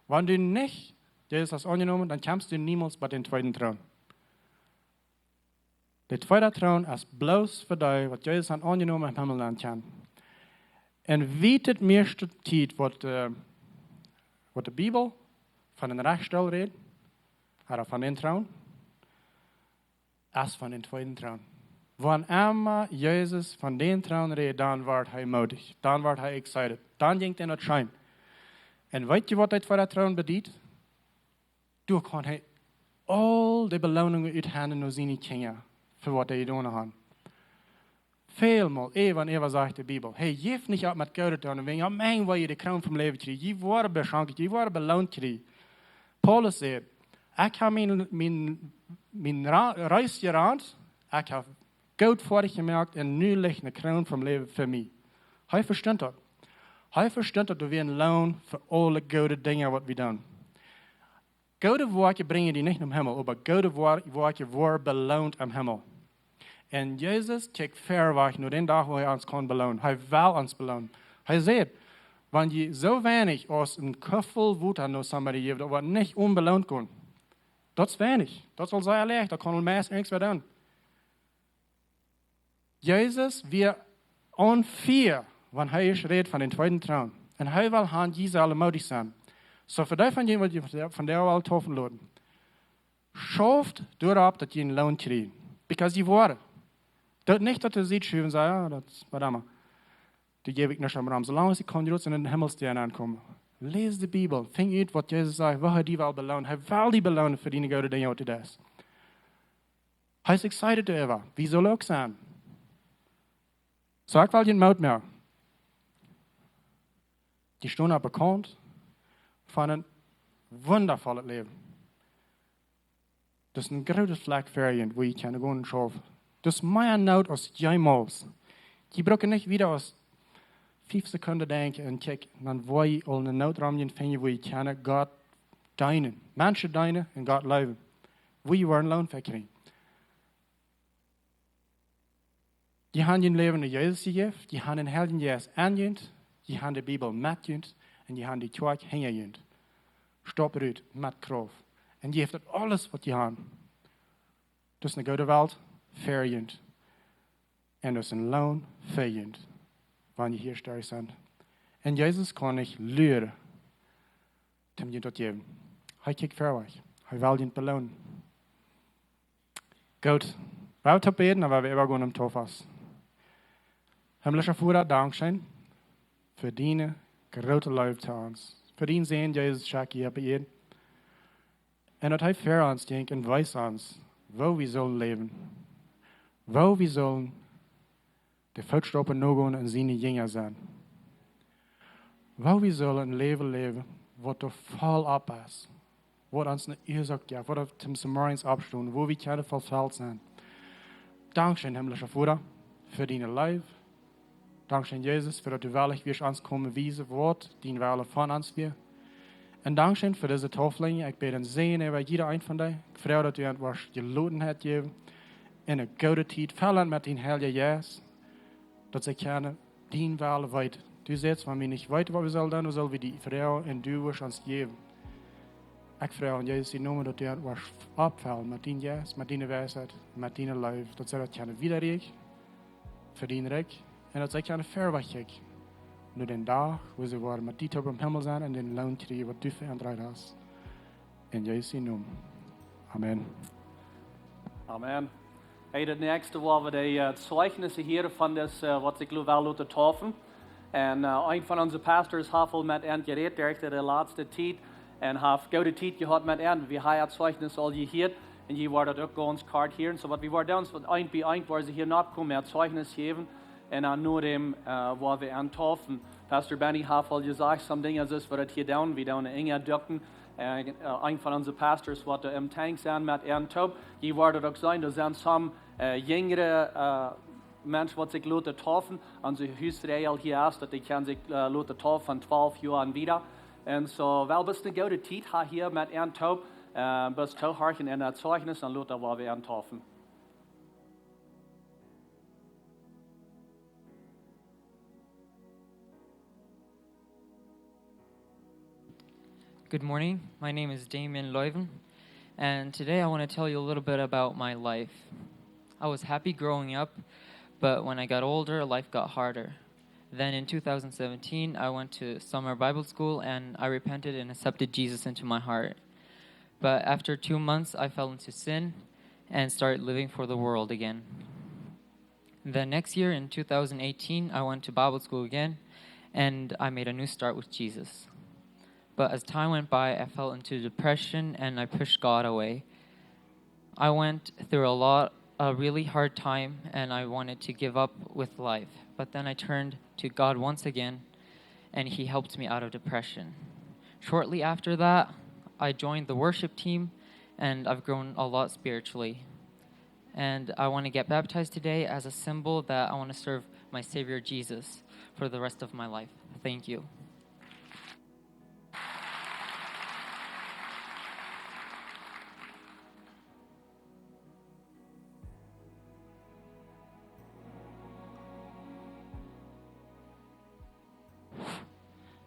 Wan du nich Jesus hast aunjenomen, dan kjemst du niemols bie dän tweeden Troon. De tweede Troon es bloos fa dee, waut Jesus haft aunjenomen, em Himmel aun kjennen. Un wiet de mieeschte Tiet, waut, äh, waut de Bibel von een Rajchtstool rät, ooda von dän Troon, es von dän tweeden Troon. Wan emma Jesus von dän Troon rät, dan woat hee moodich. Dan woat hee excited. Dan jinkj hee no daut Scheen. Un weetst du, waut daut tweede Troon bediet? Doa kaun hee aul de Beloonungen uthaulen no siene Kjinja, fa waut dee jedonen haben. Välmol, äwa un äwa sajcht de Bibel: Hey, jeff nich opp met Goodet doonen, wäajen jie moagen woll de Kroon vom Läwen kjrieen. Jie woaren beschenkt, jie woaren beloont kjrieen. Paulus sajcht: Ekj hab mien, mien, mien Ra-, Reis jerant, ekj hab goot foadich jemoakt un nu licht eene Kroon vom Läwen fa mie. Hee vestunt daut. Hee vestunt daut, daut wie een Loon fa aule goode Dinja, waut wie doonen. Goode Woakjen brinjen die nich nom Himmel, oba goode Woa-, Woakjen woaren beloont em Himmel. Un Jesus kjikjt wiet wajch no dän Dach, wua hee ons kaun beloonen. Hee well ons beloonen. Hee sajcht: Wan jie soo weinich aus een Kuffel Wota no somebody jäwen, daut woat nich onbeloont gonen. Daut es weinich. Daut saul sea leicht, daut kaun aul meist irjentwäa doonen. Jesus wia on fire, wan hee ieescht rät von dän tweeden Troon. Un hee well haben, jie sellen moodich sennen. Soo, fa dee von junt, waut jie von de, von de Welt hoolen loten, schauft doaropp, daut jie een Loon kjrieen. Because jie woaren. Daut nich, daut jie siet schuwen, sajen: Jo, daut es waut emma. Doa jäw ekj nuscht aun, soo lang aus ekj kaun, jrod en dän Himmel aunkomen. Läs de Bibel, finj ut, waut Jesus sajcht, woo hee die well beloonen. Hee well die beloonen fa diene goode Dinja, waut du deist. Hee es excited doaräwa. Wie sellen uk sennen. Soo, ekj well junt Moot moaken. Jie stonen opp de Kaunt von een wundavollet Läwen. Daut es een grootet Flakj ver junt, wua jie kjennen gonen un schaufen. Daut es mea Noot aus jemols. Jie brucken nich wieda aus fief Sekunden denkjen un kjikjen, dan woa jie aul eene Noot romjäwen finjen, wua jie kjennen Gott deenen. Menschen deenen un Gott leewen. Wua jie woaren Loon fa kjrieen. Jie haben jun Läwen aun Jesus jejäft, jie haben dän Heiljen Jeist en junt, jie haben de Bibel met junt un jie haben de Kjoakj hinja junt. Staupt rut met Krauft. Un jeft daut aules, waut jie haben. Daut es eene goode Welt ver junt. Un daut es een Loon fa junt, wan jie hia stoakj sent. Un Jesus kaun nich luren, om junt daut to jäwen. Hee kjikjt wiet wajch. Hee well junt beloonen. Goot. Wie woaren toop bäden, dan woa wie äwagonen em Tofas. Himmlischa Voda, dankscheen fa diene groote Leew to ons. Fa dienen Sän, Jesus, schekjt hia opp Ieed. Un daut hee ver ons jinkj un wiest ons, woo wie sellen läwen. Woo wie sellen de Footstaupen nogonen un siene Jinja sennen. Woo wie sellen een Läwen läwen, waut doa voll opp es. Waut ons eene Uasoak jeft, waut ons toom zemorjes oppstonen, woo wie kjennen vollfelt sennen. Dankscheen, himmlischa Voda, fa diene Leew. Dankscheen, Jesus, fa daut du wellich wieescht ons komen wiesen, waut dien Wellen von ons wia. Un dankscheen fa dise Tauflinje. Ekj bäd een Sän äwa jieda een von dee. Ekj froag, daut du an woascht Jelotenheit jäwen un eene goode Tiet fellen met dien Heiljen Jeist, daut see kjennen dien Wellen weeten. Du sajchst, wan wie nich weeten, waut wie sellen doonen, dan sell wie die froagen un du woascht ons jäwen. Ekj froag en Jesus sienen Nomen, daut du an woascht oppfellen met dien Jeist, met diene Weisheit, met diene Leew, daut see daut kjennen wiedaräkjen fa dien Rikj un daut see kjennen wiet wajch kjikjen. no dän Dach, wua see woaren met die toop em Himmel sennen un dän Loon kjrieen, waut du fa an dreist hast. En Jesus sienen Nomen. Amen. Amen. Hey, daut näakjste woa wie de, äh, Zeichnisse hieren von daut, äh, waut sikj lo-, well loten taufen. Un, äh, een von onse Pastors haft aul met an jerät derch de latste Tiet un haft goode Tiet jehaut met an. Wie haben daut Zeichnis aul jehieet un jie woaren daut uk gaunz kort hieren. Soo waut wie woaren doonen, es waut eent bie eent woaren see hia nokomen, daut Zeichnis jäwen. Un dan no däm, äh, woa wie an taufen. Pastor Benny haft aul jesajcht, some Dinja, aus wie daut hia doonen, wie doonen Enja döpen. Äh, äh, een von onse Pastors woat doa em Tank sennen met an toop. Jie woaren daut uk seenen, doa sent some, äh, jinjre, äh, Menschen waut sikj loten taufen. Onse Husregel hia es, daut dee kjennen sikj, äh, loten taufen von twalf Joa un wieda. Un soo, well, best ne goode Tiet ha hia met an toop, äh, best toohorchen en daut Zeichnisse, dan loten wie an taufen. Good morning. My name is Damien Loewen, and today I want to tell you a little bit about my life. I was happy growing up, but when I got older, life got harder. Then in two thousand seventeen, I went to summer Bible school and I repented and accepted Jesus into my heart. But after two months, I fell into sin and started living for the world again. The next year, in two thousand eighteen, I went to Bible school again, and I made a new start with Jesus. But as time went by, I fell into depression and I pushed God away. I went through a lot, a really hard time, and I wanted to give up with life. But then I turned to God once again, and He helped me out of depression. Shortly after that, I joined the worship team, and I've grown a lot spiritually. And I want to get baptized today as a symbol that I want to serve my Savior Jesus for the rest of my life. Thank you.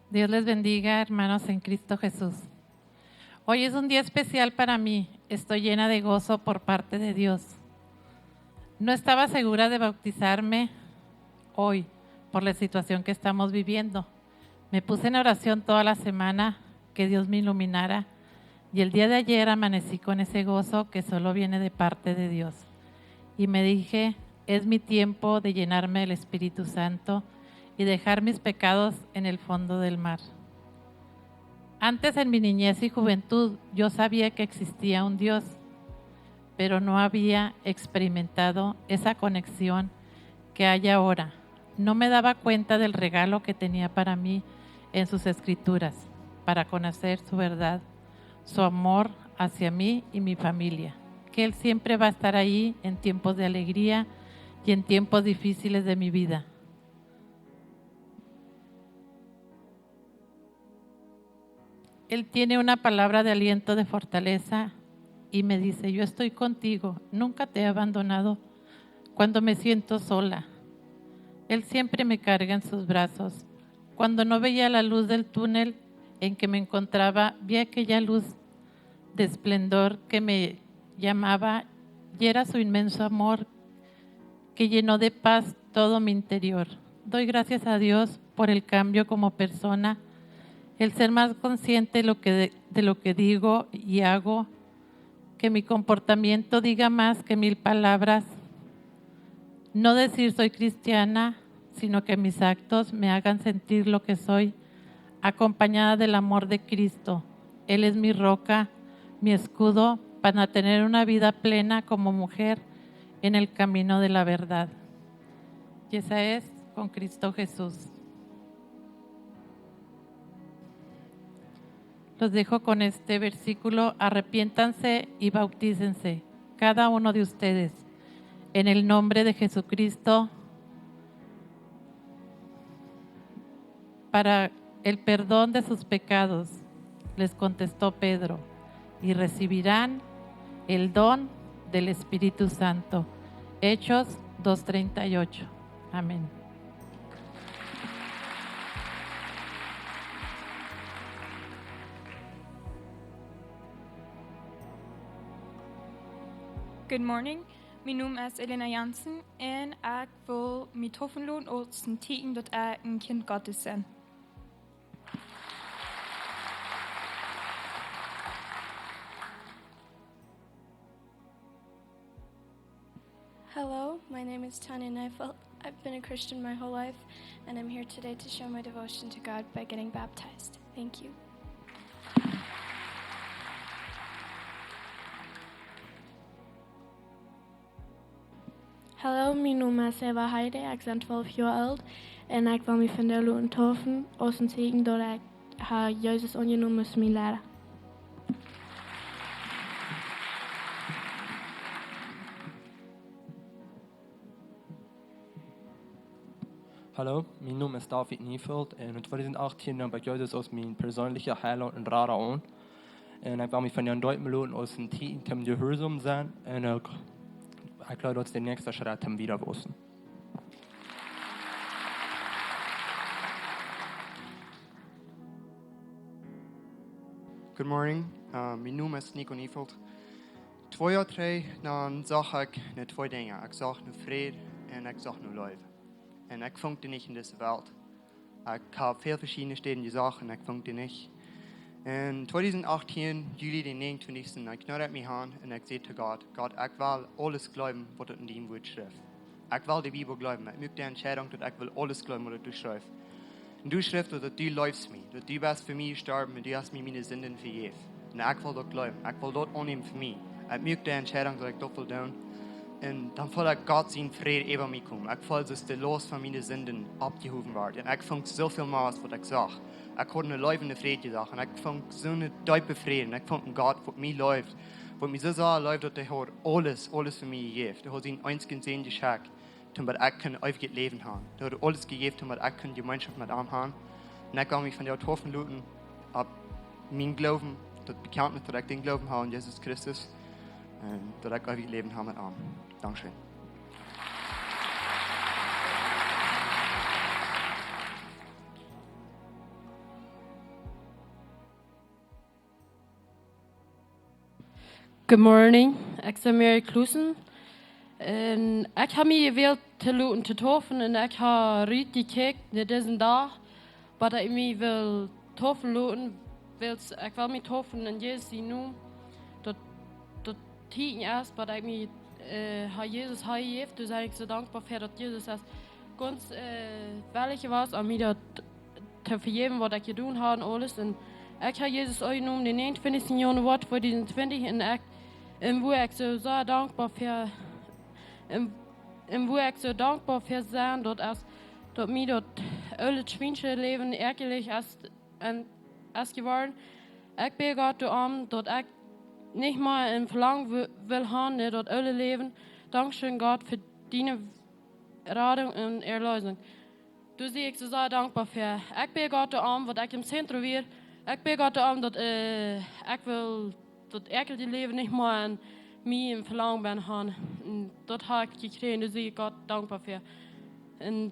Dios les bendiga, hermanos en Cristo Jesús. Hoy es un día especial para mí. Estoy llena de gozo por parte de Dios. No estaba segura de bautizarme hoy por la situación que estamos viviendo. Me puse en oración toda la semana que Dios me iluminara y el día de ayer amanecí con ese gozo que solo viene de parte de Dios. Y me dije, es mi tiempo de llenarme del Espíritu Santo y dejar mis pecados en el fondo del mar. Antes, en mi niñez y juventud, yo sabía que existía un Dios, pero no había experimentado esa conexión que hay ahora. No me daba cuenta del regalo que tenía para mí en sus escrituras, para conocer su verdad, su amor hacia mí y mi familia, que Él siempre va a estar ahí en tiempos de alegría y en tiempos difíciles de mi vida. Él tiene una palabra de aliento, de fortaleza, y me dice, yo estoy contigo, nunca te he abandonado cuando me siento sola. Él siempre me carga en sus brazos. Cuando no veía la luz del túnel en que me encontraba, vi aquella luz de esplendor que me llamaba y era su inmenso amor que llenó de paz todo mi interior. Doy gracias a Dios por el cambio como persona, el ser más consciente de lo que, de lo que digo y hago, que mi comportamiento diga más que mil palabras. No decir soy cristiana, sino que mis actos me hagan sentir lo que soy, acompañada del amor de Cristo. Él es mi roca, mi escudo, para tener una vida plena como mujer en el camino de la verdad. Y esa es con Cristo Jesús. Los dejo con este versículo: arrepiéntanse y bautícense, cada uno de ustedes, en el nombre de Jesucristo, para el perdón de sus pecados, les contestó Pedro, y recibirán el don del Espíritu Santo. Hechos dos treinta y ocho. Amén. Good morning. Mien Nomen es Elena Janssen un ekj well mie deepen loten aus een Tieekjen daut ekj een Kjint Gottes sie. Hello, my name is Tanya Neufeld. I've been a Christian my whole life, and I'm here today to show my devotion to God by getting baptized. Thank you. Hallo, mien Nomen es Eva Heide, ekj sie twalf Joa oolt un ekj well mie vondoag loten deepen aus een Tieekjen daut ekj hab Jesus aunjenomen aus mien Leida. Hallo, mien Nomen es David Neufeld un en tweedusent achtieen neem ekj Jesus aus mien perseenlicha Heilaunt un Rada aun. Un ekj well mie vondoag deepen loten aus een Tieekjen toom jehuarsom sennen. Un uk, ekj jleew, daut es de näakjste Schrett toom wieda wausen. Good morning. Uh, mien Nomen es Nico Neufeld. Twee Joa trigj, dan sach ekj no twee Dinja. Ekj sach no Fräd un ekj sach no Leew. Un ekj funk dee nich en dise Welt. Ekj hab väl veschiedne Städen jesocht un ekj funk dee nich. En tweedusent achtieen, Juli dän näajenuntwintichsten, dan kjneed ekj mie han un ekj säd to Gott: "Gott, ekj well aules jleewen waut doa en dien Wuat schrift. Ekj well de Bibel jleewen. Ekj muak de Entscheidunk daut ekj well aules jleewen waut doa schrift. Un doa schrift daut, daut du leefst mie, daut du best fa mie jestorwen un du hast mie miene Sinden vejäft. Un ekj well daut jleewen. Ekj well daut aunnämen fa mie. Ekj muak de Entscheidunk daut ekj daut well doonen." Un dan feeld ekj Gott sien Fräd äwa mie komen. Ekj feeld, daut de Laust von miene Sinden aufjehowen wort. Un ekj funk soo väl mea aus waut ekj sach. Ekj haud een läwenda Fräd jesach. Un ekj funk soon deepa Fräd. Un ekj funk een Gott waut mie leeft. Waut mie soo sea leeft, daut hee haud aules, aules fa mie jejäft. Hee haud sienen eensjen Sän jeschekjt, toom daut ekj kunn eewjet Läwen han. Hee haud aules jejäft, toom daut ekj kunn Jemeenschoft met am han. Un ekj kaun mie vondoag deepen loten opp mienen Gloowen, daut Bekjantnis, daut ekj dän Gloowen hab aun Jesus Christus un daut ekj eewjet Läwen hab met am. Dankscheen. Good morning. Ekj sie Mary Kloesen. Un ekj hab mie jewält to loten to deepen un ekj hab rutjekjikjt no disen Dach, waut ekj mie well deepen loten, wiels ekj well mie deepen en Jesus sienen Nomen. Daut, daut Tieekjen es, waut ekj mie, äh, hab Jesus hab jejäft. Doa sie ekj soo dankboa fa, daut Jesus es gaunz, äh, wellich wia, om mie daut to vejäwen waut ekj jedonen haud un aules. Un ekj hab Jesus aunjenomen dän näajenuntwintichsten Januoa tweedusent twintich un ekj, un woo ekj soo sea dankboa fa, un, un woo ekj soo dankboa fa sie, daut es, daut mie daut oole schwiensche Läwen äakjlich es, un es jeworden. Ekj bäd Gott doaromm, daut ekj nich mea een Velangen wi-, well han no daut oole Läwen. Dankscheen, Gott, fa diene Radunk un Erleesunk. Doa sie ekj soo sea dankboa fa. Ekj bäd Gott doaromm, waut ekj em Zentrum wia. Ekj bäd Gott doaromm, daut, äh, ekj well daut äakjliche Läwen nich mea en mie een Velangen bie han. Un daut hab ekj jekjräajen, doa sie ekj Gott dankboa fa. Un,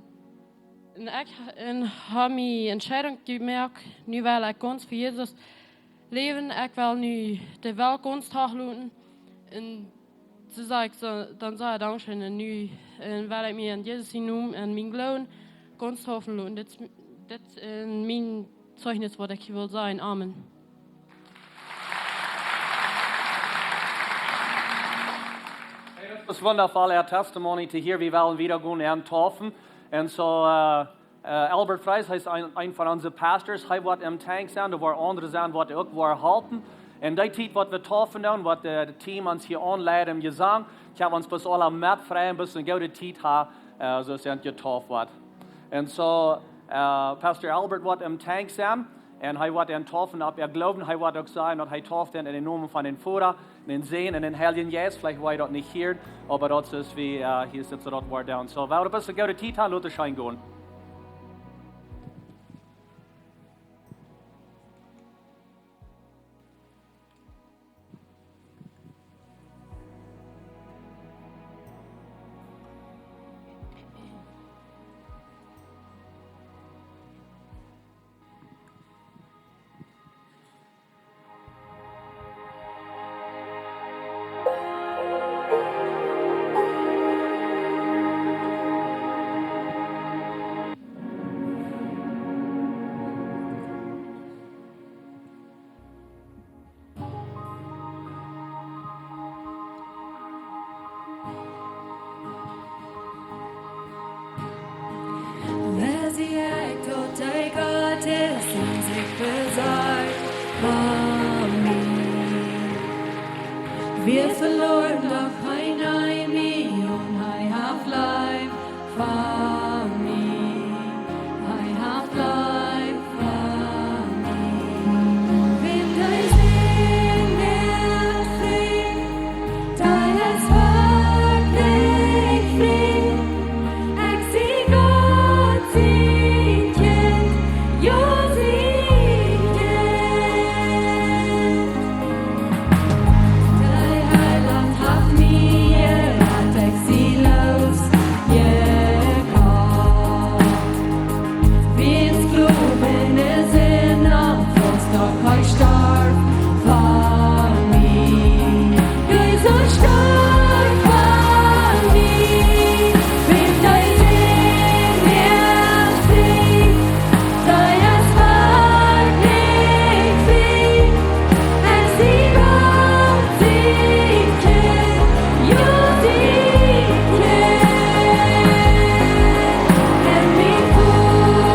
un ekj, un hab mie Entscheidunk jemoakt, nu well ekj gaunz fa Jesus läwen, ekj well nu de Welt gaunz trigj loten. Un soo saj ekj soo, dan saj ekj dankscheen. Un nu, un well ekj mie en Jesus sienen Nomen un mienen Gloowen gaunz deepen loten. Dit, dit es mien Zeichnis, waut ekj well sajen. Amen. Daut es wundafoll, äa testimony to hear, wie wellen wieda gonen en deepen. Un soo, äh, Äh, Albert Freis, hee es een, een von onse Pastors. Hee woat em Tank sennen, doa woaren aundre sennen, waut uk woaren halpen. Un dee Tiet, waut wie deepen doonen, woat de, de Team ons hia aunleiden em Jesank. Ekj hab ons bloos aula met freien, bloos eene goode Tiet ha, äh, soo sent jedeept woat. Un soo, äh, Pastor Albert woat em Tank sennen. Un hee woat an deepen opp äa Gloowen. Hee woat uk sajen, daut hee deept en, en dän Nomen von dän Voda, dän Sän un dän Heiljen Jeist. Veleicht woa jie daut nich hieren, oba daut es, wie, äh, hia sitt, soo daut woat dan. Soo, wie woaren bloos eene goode Tiet han, lot ons scheen gonen. Wia veloaren, doch hee neem mie aun, hee haft leew fa mie, hee haft leew fa mie. Wäm dee Sind erfriet, dee es werkjlich frie. Ekj sie Gott sien Kjint, jo, sien Kjint. Dee Heiland haft mie jerat, ekj sie losjekoft. Wia een Sklow en de Sind, aum Kjriez, doch hee storf fa mie. Jesus storf fa mie. Wäm dee Sind erfriet, dee es werkjlich frie. Ekj sie Gott sien Kjint, jo, sien Kjint. En mien Voda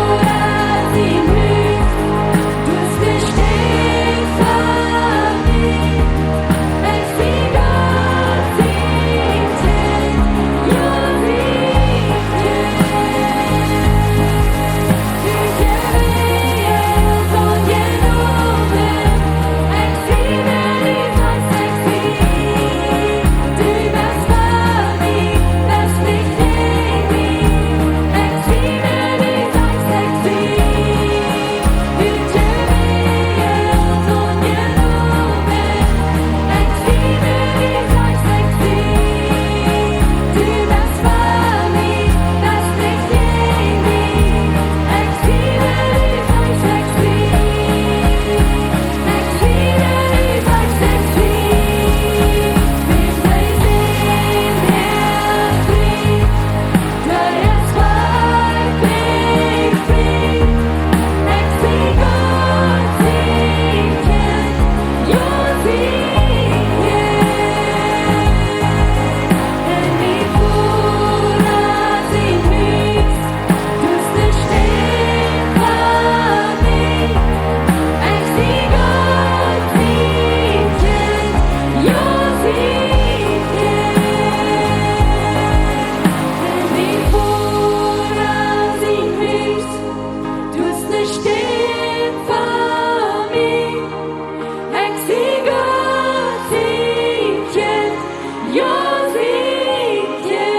sien Hus, doa es ne Städ fa mie. Ekj sie Gott sien Kjint, jo, sien Kjint.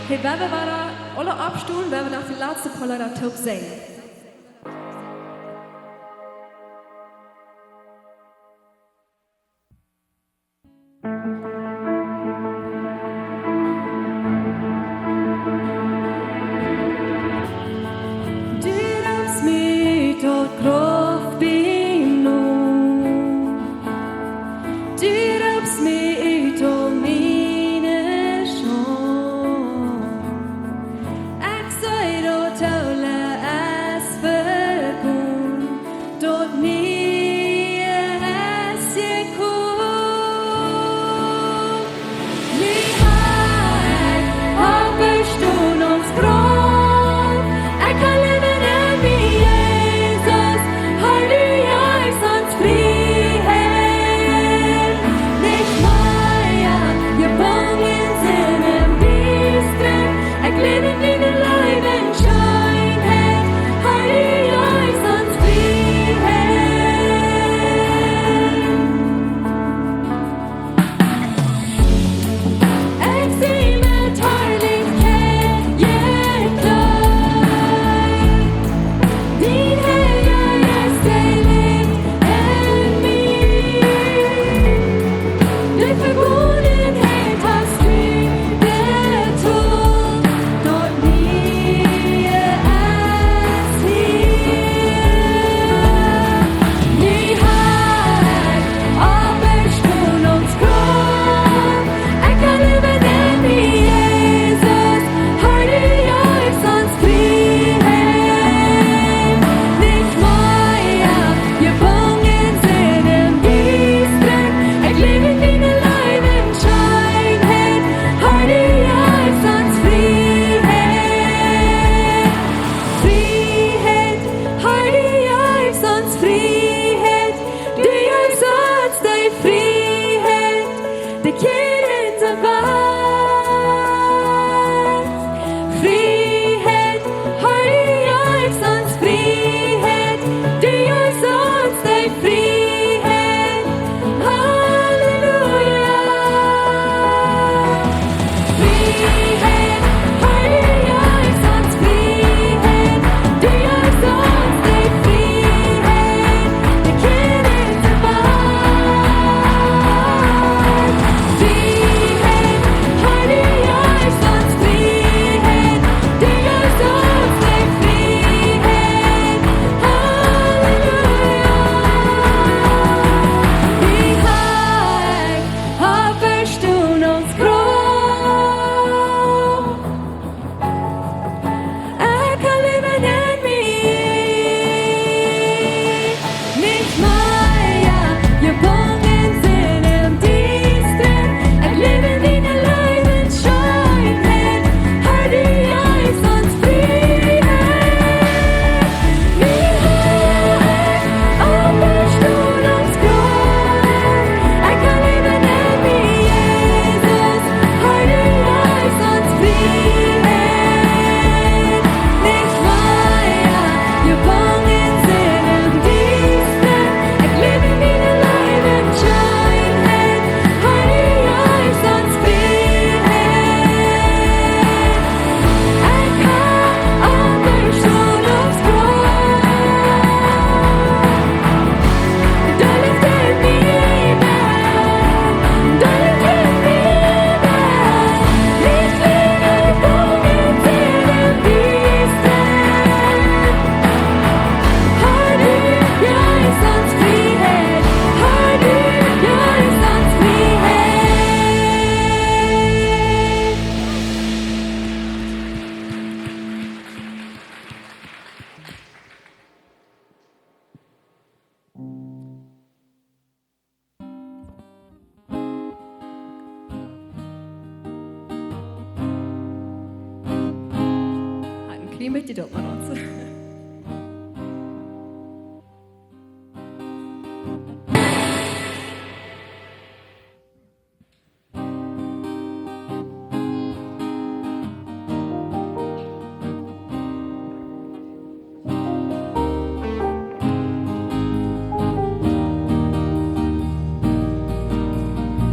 Hey, wie woaren aula oppstonen, wie woaren noch de latste poa Leeda toop sinjen. Du rupst mie ut daut Grauf biem Noot. Du rupst mie ut aul miene Schaunt. Kjlien bät Jedult met ons.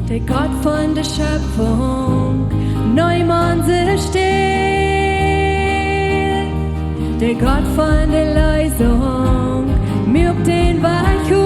De Gott von de Schöpfunk, neem onse Städ. De Gott von de Leesunk, muak dän Wajch op.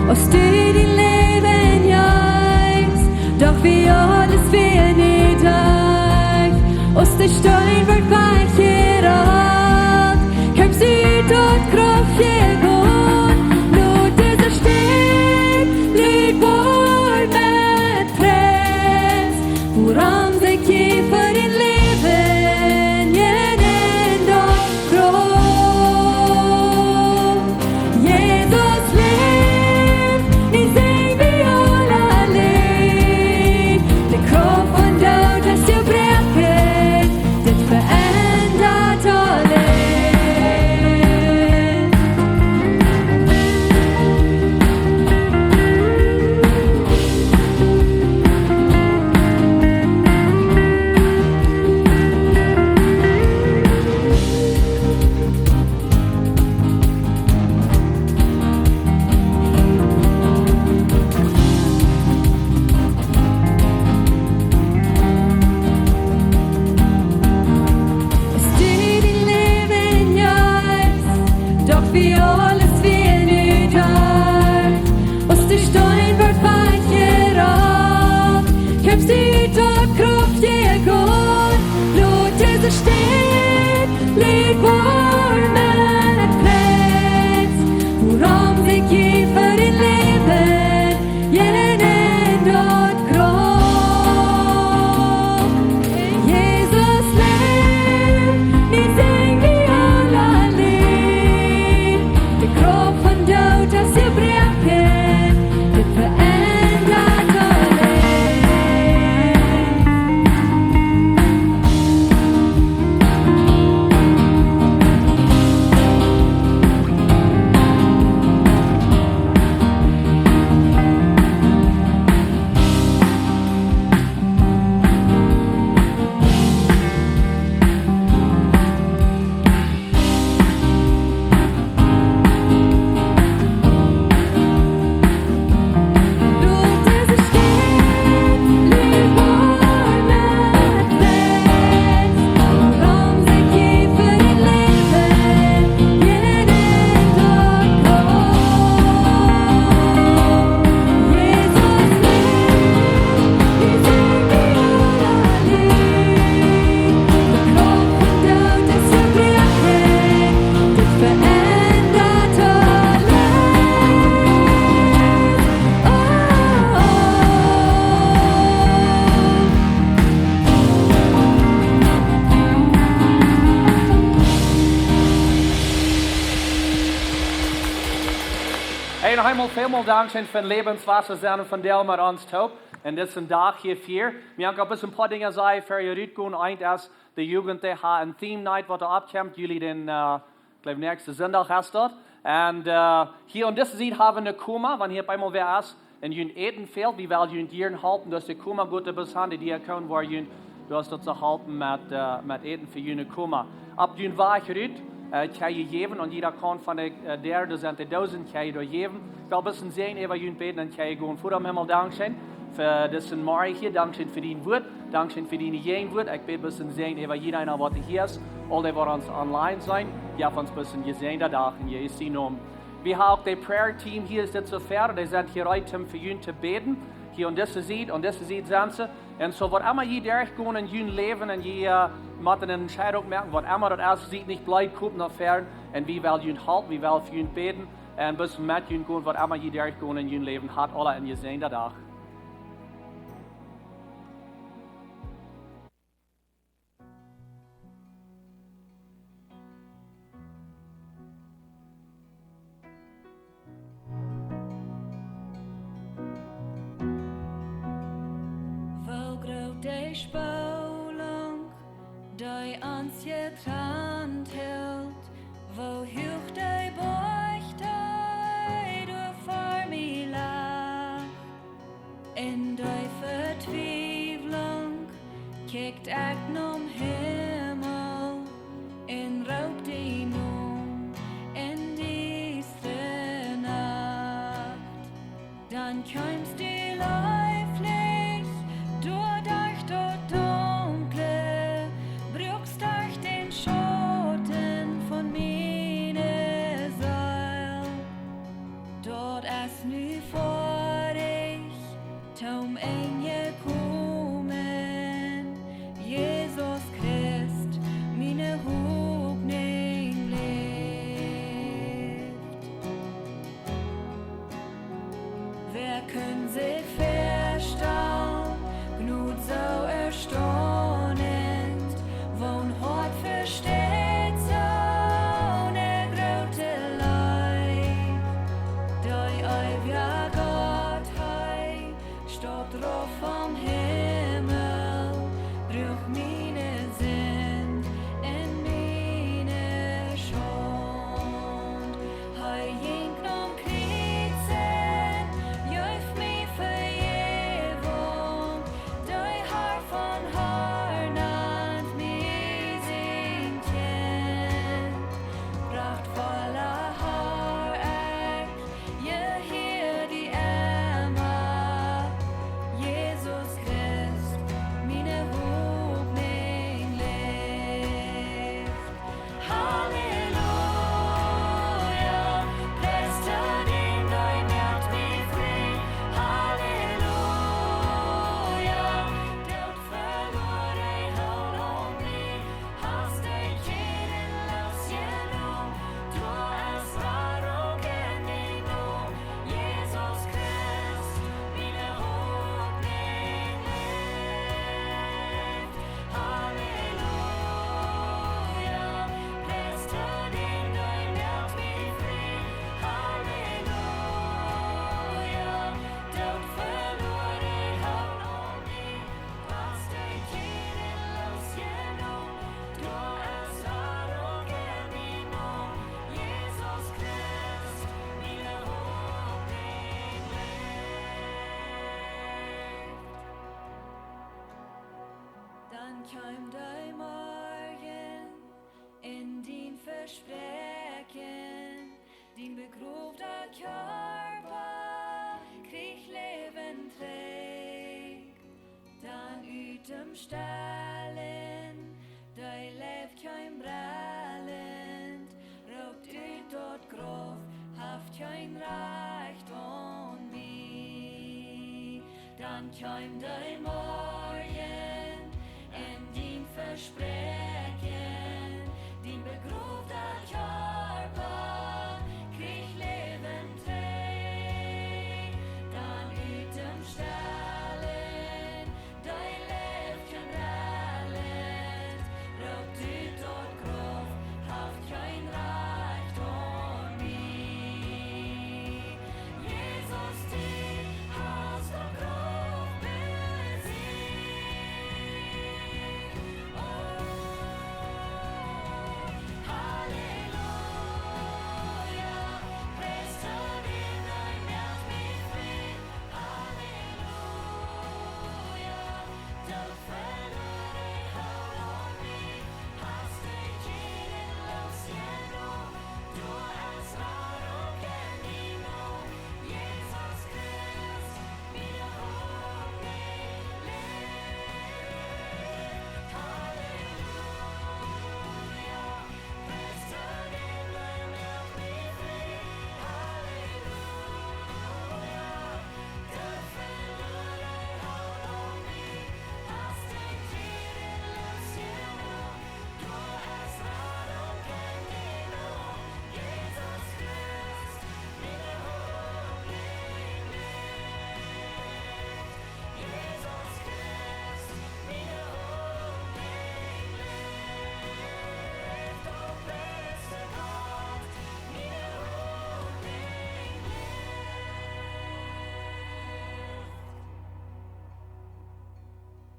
Aus du dien Läwen jeefst, doch wia aules wia nu derch. Aus de Steen wort wajchjerollt, kjeemst du daut Graf jegonen. Lot dise Städ Lied woaren met Pries, wuarom sikj jie fa äa Läwen jäwen en daut Graf. Jesus läft, nu sinj wie aula Leed. De Krauft von Doot es jebroaken, dit veendat aules. Aus du dien Läwen jeefst, doch wia aules wia nu derch. Aus de Steen wort wajchjerollt, kjeemst du daut Graf jegonen. Lot dise Städ Lied woaren met Pries, wuarom sikj jie fa äa Läwen jäwen en daut Graf. Jesus läft, nu sinj wie aula Leed. De Krauft von Doot es jebroaken, dit veendat aules. Hey, noch eemol välmol dankscheen fa Läwenswota sennen vondoag met ons toop. Un dit es een Dach hia vea. Wie haben opp een poa Dinja sajen, ver jie rutgonen. Eent es, de Jugent, dee haben een Theme Night, waut doa oppkjemt, Juli dän, äh, ekj jleew, näakjsten Sindach es daut. Un, äh, hia aun dise Sied haben wie een Koma, wan hia opp eemol wäa es un junt Äten fält, wie wellen junt hia halpen, daut de Koma goot es, bie de Diakon, wua junt, daut es daut see halpen met, äh, met Äten fa june Koma. Opp jun Wajch rut, äh, kjenn jie jäwen, aun jieda Kaunt von de, äh, Däa, doa sent de Doosen, kjenn jie doa jäwen. Ekj well een bät säajnen äwa junt bäden un kjenn jie gonen. Voda em Himmel, dankscheen fa disen Morjen hia, dankscheen fa dien Wuat, dankscheen fa diene Jäajenwuat. Ekj bäd een bät Säajen äwa jieda eena, waut hia es, aul dee, waut ons online sent. Jeff ons een bät een jesäajenden Dach en Jesus sienen Nomen. Wie haben uk de Prayer Team hia, es dit soo wiet, dee sent hia reed om fa junt to bäden. Hia aun dise Sied, aun dise Sied sent see. Un soo, waut emma jie derchgonen en jun Läwen un jie, äh, motten eene Entscheidunk moaken, waut emma daut es, siet nich bleed, komt no väaren. Un wie wellen junt halpen, wie wellen fa junt bäden. Un een bät met junt gonen, waut emma jie derchgonen en jun Läwen, habt aula een jesäajenden Dach. Woo groot de Spolunk ons jetrant hilt, woo huach de Boajch, dee doa ver mie lach. En de Vetwiewlunk kjikjt ekj nom Himmel un roop die no en diestre Nacht. Dan kjeemst du leeflich doa derch daut Dunkle, bruakst derch dän Schauten von miene Seel. Daut es nu foadich, toom Enj jekomen, Jesus Christ, miene Hopninj läft. Wäa kunn sikj väastalen, Jnod soo erstaunent, woon Hoat vesteit soone groote Leew? De eewja Gott, hee stort rauf vom Himmel, droag miene Sind un miene Schaund. Hee jinkj nom Kjriez un jeef mie Vejäwunk. De Har von Har nand mie sien Kjint. Prachtvolla Har, ekj jehia die emma. Jesus Christ, miene Hopninj läft. Halleluja, pries dän, dee moakt mie frie. Halleluja, Doot veloaren, hoolt aun mie, hast de Kjäden loosjenomen. Doa es Radunk en dien Nomen, Jesus Christ, miene Hopninj läft. Halleluja, pries dän, dee moakt mie frie. Halleluja, Doot veloaren, hoolt aun mie, hast de Kjäden loosjenomen. Doa es Radunk en dien Nomen, Jesus Christ, miene Hopninj läft. Dan kjeem de Morjen un dien Vespräakjen, dien begrowda Kjarpa kjrieech Läwen trigj. Dan ut däm Stalen, dee Leew kjeem brellent, roopt ut daut Grauf: Haft kjeen Rajcht aun mie. Dan kjeem de Morjen